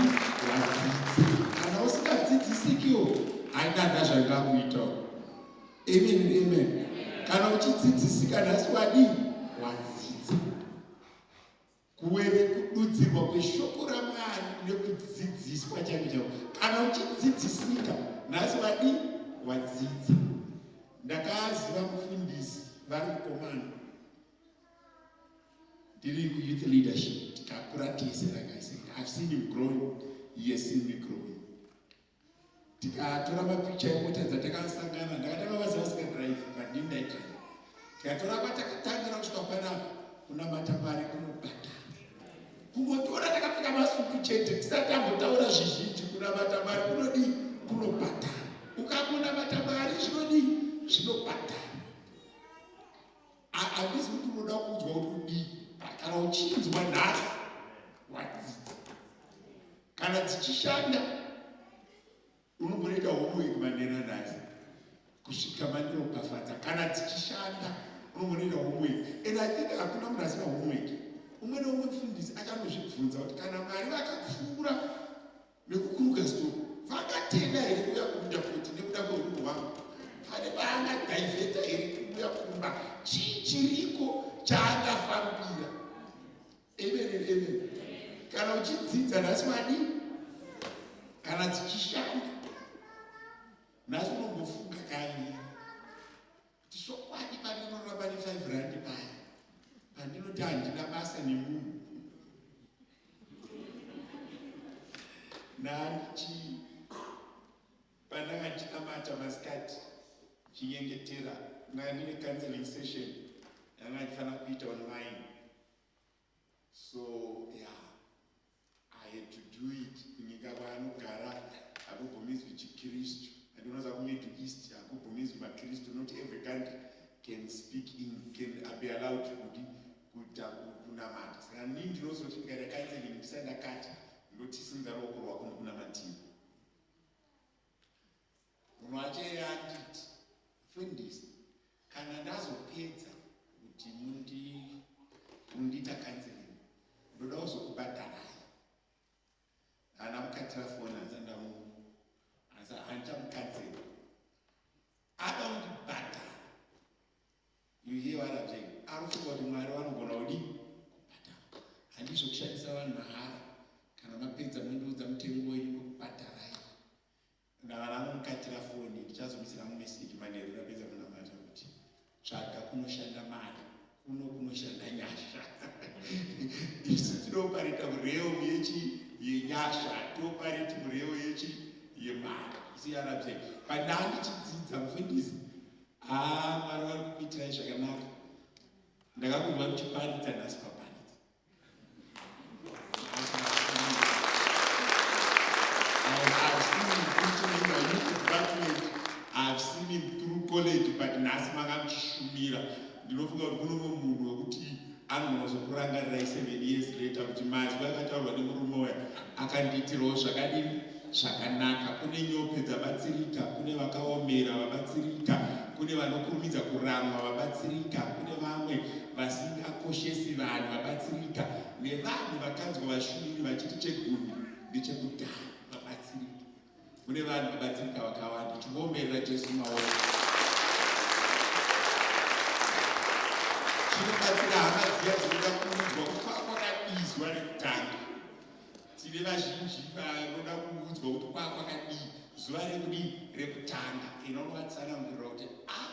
Wadzidza. Kana usingadzidzisikiwo, haina ndazvangakuitawo. Amen and amen. Kana uchidzidzisika nhasi wadii? Wadzidza. Kuwere kududzirwa kweshoko raMwari nekudzidziswa chaiko chaiko. Kana uchidzidzisika nhasi wadii? Wadzidza. Ndakaziva mufundisi vari mukomana ndiri kuyouth leadership tikakura tese like I said I've seen him growing he has seen me growing tikatora mapicha emota dzatakasangana ndakatanga vazi vasingadrive but ndini ndaidrive tikatora kwatakatangira kusvika panapa kunamata mari kunobhadhara kungotora takapfeka masuku chete tisati tambotaura zvizhinji kunamata mari kunodii kunobhadhara ukangonamata mari zvinodii zvinobhadhara Handisi kuti unoda kuudzwa kuti udii, but kana uchinzwa nhasi wadzidza. Kana dzichishanda unombonoita homework manhena nhasi kusvika mandiropafadza. Kana dzichishanda unombonoita homework and I think hakuna munhu asina homework. Umwe neumwe mufundisi achanozvibvunza kuti kana Mwari vakapfuura nekukuruga stop vangatenda here kuuya kubuda kuti nekuda kweunhu hwangu pane paangadhaivheta here kuuya kumba chii chiriko chaangafambira amen and amen kana uchidzidza nhasi wadii kana dzichishanda nhasi unombofunga kaviri kuti chokwadi pandinoramba ne5 rand paya pandinoti handina basa nemunhu nandichi pandanga ndichinamata masikati chinyengetera ndanga ndine counseling session yanga ndifanira kuita online so yeah I had to do it kunyika kwaanogara hakubvumidzwi chikristu and unoza kumiddle east hakubvumidzwi makristu not every country can speak in can be allowed kuti kuita kunamata saka nii ndinozoti ndikaita counseling ndisati ndakati ndotisimudza ruoko rwako ndikunamatira munhu wacho iye anditi mfundisi kana ndazopedza kuti mundi mundiita counseling ndoda kuzokubhadharai haana mukatira foni handichamu handichamukanseli ada kundibhadhara you hear what I'm saying ari kufunga kuti mwari vanogona kudii kubhadhara handizvo kushandisa vanhu mahara kana mapedza mondiudza mutengo wenyu ndokubhadharai Ndava ndangomukatira foni ndichazomuisira mumeseji manheru ndapedza kunamata kuti tsvaga kunoshanda mari kuno kunoshanda nyasha isu tinoparita murealm yechi yenyasha topariti murealm yechi yemari isiyana bse pandaa ndichidzidza mufundisi haa mwari vari kukuitirai zvakanaka ndakakunzwa muchiparidza nhasi paparidza I've seen him through college but nhasi manga muchishumira ndinofunga kuti kuno mumwe munhu wekuti anogona kuzokurangarirai seven years later kuti mazwi akataurwa nemurume uya akandiitirawo zvakadini zvakanaka kune nyope dzabatsirika kune vakaomera vabatsirika kune vanokurumidza kuramwa vabatsirika kune vamwe vasingakoshesi vanhu vabatsirika nevanhu vakanzwa vashumiri vachiti chegumi ndechekudhaya vabatsirika kune vanhu vabatsirika vakawanda chingoomerera jesu maoko chinobatsira hama dziya dzinoda kuudzwa kuti kwakadizwa rekutanga. Tine vazhinji vanoda kuudzwa kuti kwaa kwakadii zuva rekudii rekutanga. Inovatsanangurira kuti a ah,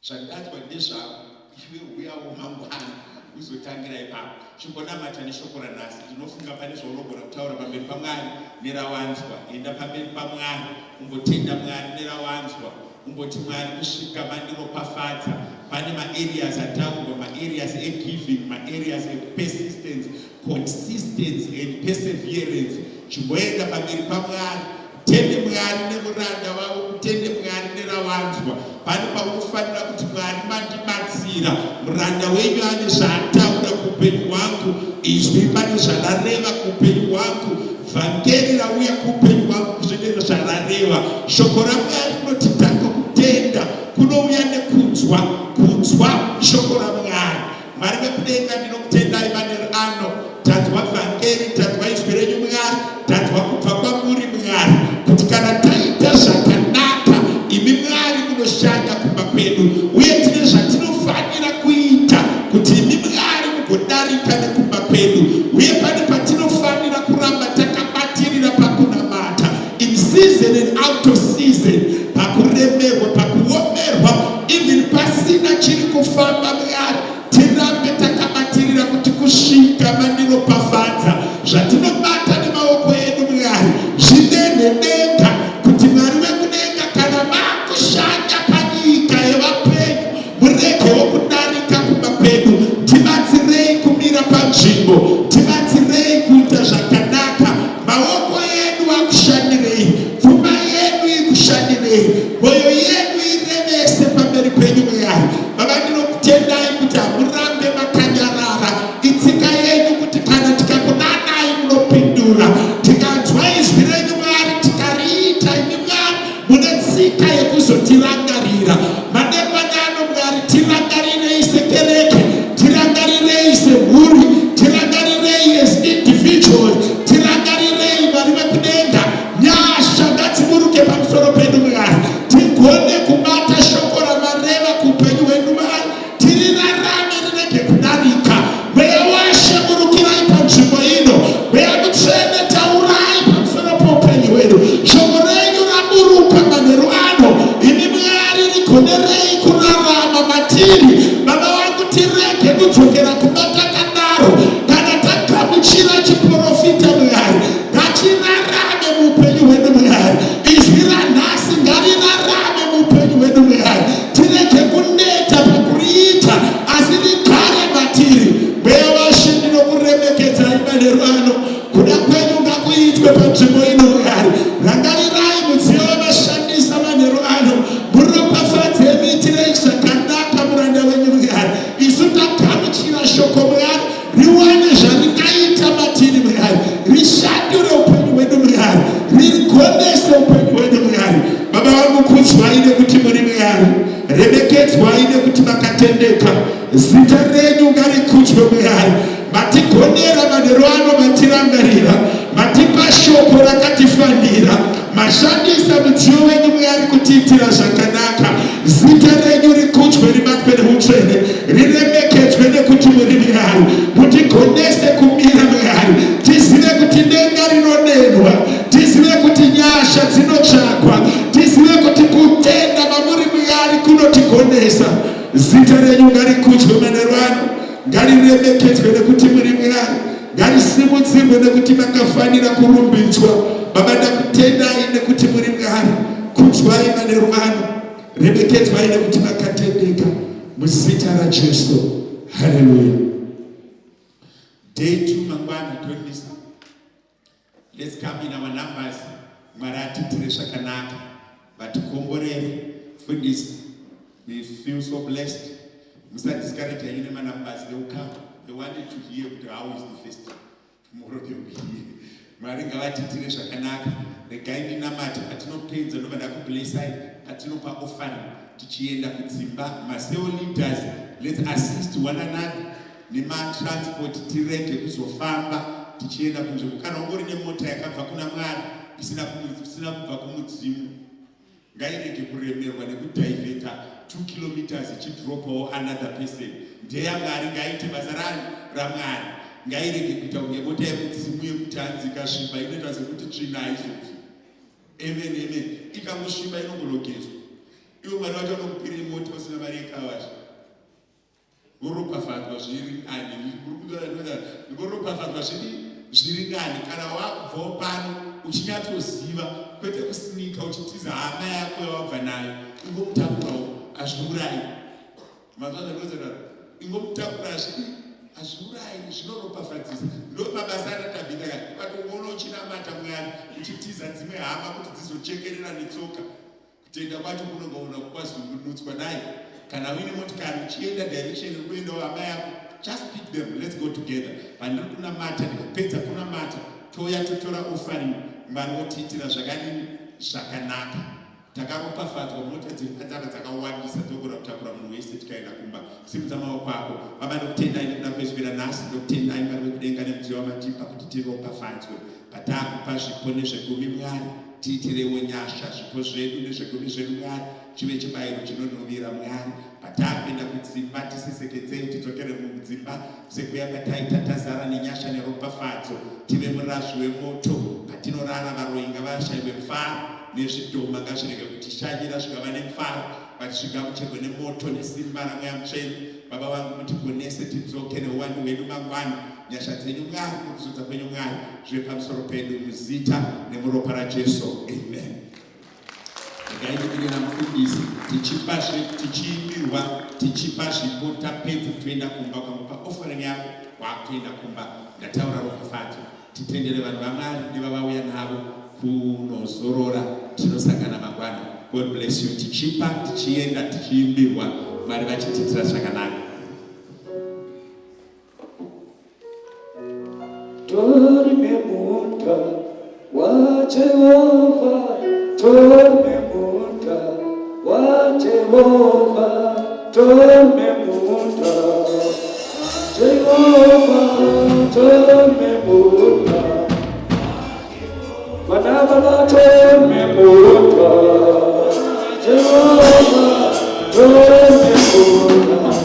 zvandanzwa ndezvako iwe huyawo mangwana uzotangira ipapo. Chimbonamata neshoko ranhasi. Ndinofunga pane zvaunogona kutaura pamberi paMwari nerawanzwa. Enda pamberi paMwari umbotenda Mwari nerawanzwa. Umboti Mwari kusvika mandiropafadza. Pane maareas ataurwa, maareas egiving, maareas epersistence, consistency and perseverance. Chimboenda pamberi paMwari Tende Mwari nemuranda wavo, kutende Mwari nerawanzwa. Pane paunofanira kuti Mwari mandibatsira, muranda wenyu ane zvaataura kuupenyu hwangu, izwi pane zvarareva kuupenyu hwangu, vhangeri rauya kuupenyu hwangu zvine zvarareva. Shoko raMwari rinoti tanga kutenda kunouya nekunzwa, kunzwa shoko raMwari. Mwari vekudenga ndinokutendai manheru ano. Tanzwa vhangeri, tanzwa izwi renyu Mwari, tanzwa kubva kwamuri Mwari kuti kana taita zvakanaka imi Mwari munoshanda kumba kwedu uye tine zvatinofanira kuita kuti imi Mwari mugodarika nekumba kwedu uye pane patinofanira kuramba takabatirira pakunamata in season and out of season, pakuremerwa, pakuomerwa, even pasina chiri kufamba Mwari, tirambe takabatirira kuti kusvika mandiropafadza zvatinobata nemaoko edu Mwari zvidenhe denga, kuti Mwari wekudenga kana makushanya panyika yevapenyu muregewo kudarika kumba kwedu. Tibatsirei kumira panzvimbo, tibatsirei kuita zvakanaka. Maoko edu akushandirei, pfuma yedu ikushandirei, mwoyo yedu irevese pamberi penyu Mwari. Baba, ndinokutendai kuti hamurambe makanyarara. Itsika yenyu kuti kana tikakudanai munopindura, tikanzwa izwi renyu Mwari tikariita, imi Mwari mune tsika yekuzotirangarira. Madekwana ano Mwari, tirangarirei sekereke, tirangarirei semhuri, tirangarirei as individuals, tirangarirei Mwari vekudenga. Nyasha ngadziburuke pamusoro pedu Mwari, tigone kubata shoko ramareva kuupenyu hwedu Mwari, tirirarame rirege kudarika. Mweya waShe burukirai panzvimbo ino, Mweya Mutsvene taurai pamusoro poupenyu hwedu. Shoko renyu raburuka manheru ano, imi Mwari rigonerei kurarama matiri. Baba vangu, tirege kudzokera kumba takadaro. Kana tagamuchira chiporofita Mwari, ngachirarame muupenyu hwedu Mwari. Izwi ranhasi ngarirarame muupenyu hwedu Mwari. Tirege kuneta pakuriita, asi rigare matiri. Mweya waShe, ndinokuremekedzai manheru ano. Kuda kwenyu ngakuitwe panzvimbo ino Mwari. Rangarirai mudziyo wamashandisa manheru ano, muropafadze muitirei zvakanaka muranda wenyu Mwari. Isu tagamuchira shoko Mwari, riwane zvaringaita matiri Mwari, rishandure upenyu hwedu Mwari, rigonese upenyu hwedu Mwari. Baba vangu, kudzwai nekuti muri Mwari, remekedzwai nekuti makatendeka. Zita renyu ngarikudzwe Mwari. Matigonera manheru ano, matirangarira, matipa shoko rakatifanira, mashandisa mudziyo wenyu Mwari kutiitira zvakanaka. Zita renyu rikudzwe, ribatwe neutsvene, riremekedzwe nekuti muri Mwari. Mutigonese kumira Mwari, tizive kuti denga rinonenwa, tizive kuti nyasha dzinotsvakwa, tizive kuti kutenda mamuri Mwari kunotigonesa. Zita renyu ngarikudzwe manheru ano, ngariremekedzwe nekuti muri Mwari, ngarisimudzirwe nekuti makafanira kurumbidzwa. Baba, ndakutendai nekuti muri Mwari. Kudzwai manheru ano, remekedzwai nekuti makatendeka, muzita raJesu. Haleluya. Day 2 mangwana, don't miss. Let's come in our numbers. Mwari atiitire zvakanaka, vatikomborere. Mfundisi, we feel so blessed. Musadiscourage henyu nemanumbers, they will come. They wanted to hear kuti how is the first. Tomorrow they will be here. Mwari ngavatiitire zvakanaka. Regai ndinamate patinopedza ndobva ndakublessai patinopa offering tichienda kudzimba. Macell leaders, let's assist one another nematransport tirege kuzofamba tichienda kunzvimbo. Kana ungori nemota yakabva kuna Mwari isina kubva kumudzimu, ngairege kuremerwa nekudhaivheta 2 kilometers ichidropawo another person. NdeyaMwari, ngaiite basa rani raMwari. Ngairege kuita kunge mota yemudzimu yekuti hanzi Ikasviba inoita sekuti tsvina haizobvi. Amen, amen. Ikangosviba inongonogezwa. Iwe mwari wacho anokupirei mota usina mari yekawasha. Voropafadzwa zviri nani. Voropafadzwa zviri zviri nani kana wakubvawo pano uchinyatsoziva kwete kusinika uchitiza hama yako yawabva nayo ingomutakurawo hazviurayi. Manzwa zvandinotaura? Ingomutakura hazvidi hazviurayi zvinoropafadzisa. Ndo mabasa ana Tabitha kani. Ukatongoona uchinamata Mwari uchitiza dzimwe hama kuti dzizochekerera netsoka. Kutenda kwacho kunongoona kwazungunutswa dai kana uine motikari uchienda direction iri kuendawo hama yako just pick them let's go together pandiri kunamata ndikapedza kunamata touya totora offering Mwari votiitira zvakadini zvakanaka Takaropafadzwa mota dziri padzava dzakawandisa dzogona kutakura munhu wese tikaenda kumba. Simudza maoko ako. Baba ndokutendai nekuda kwezwi ranhasi ndokutendai Mwari wekudenga nemudziyo wamatipa kuti tiropafadzwe. Patakupa zvipo nezvegumi Mwari tiitirewo nyasha zvipo zvedu nezvegumi zvedu Mwari chive chibayiro chinonhuwira Mwari. Patakuenda kudzimba tisisekedzei tidzokere mudzimba sekuya kwataita tazara nenyasha neropafadzo tive murazvi wemoto patinorara varoyi ngavashaiwe mufaro nezvidhoma ngazvirege kutishanyira zvikava nemufaro but zvigamuchirwe nemoto nesimba ramweya mutsvene baba vangu mutigonese tidzoke neuwandu hwedu mangwana nyasha dzenyu mwari nekuzodza kwenyu mwari zvive pamusoro pedu muzita nemuropa rajesu amen Regai ndimire namufundisi tichipa tichiimbirwa tichipa zvipo tapedza toenda kumba ukangopa offering yako wakutoenda kumba ndataura ropafadzo titendere vanhu vamwari nevavauya navo kunozorora tinosangana mangwana god bless you tichipa tichienda tichiimbirwa mwari vachitiitira zvakanaka Tori nemunda waJehova, tori nemunda waJehova, tori nemunda Jehova, tori nemunda Vana vana tori nemunda Jehova, tori nemunda.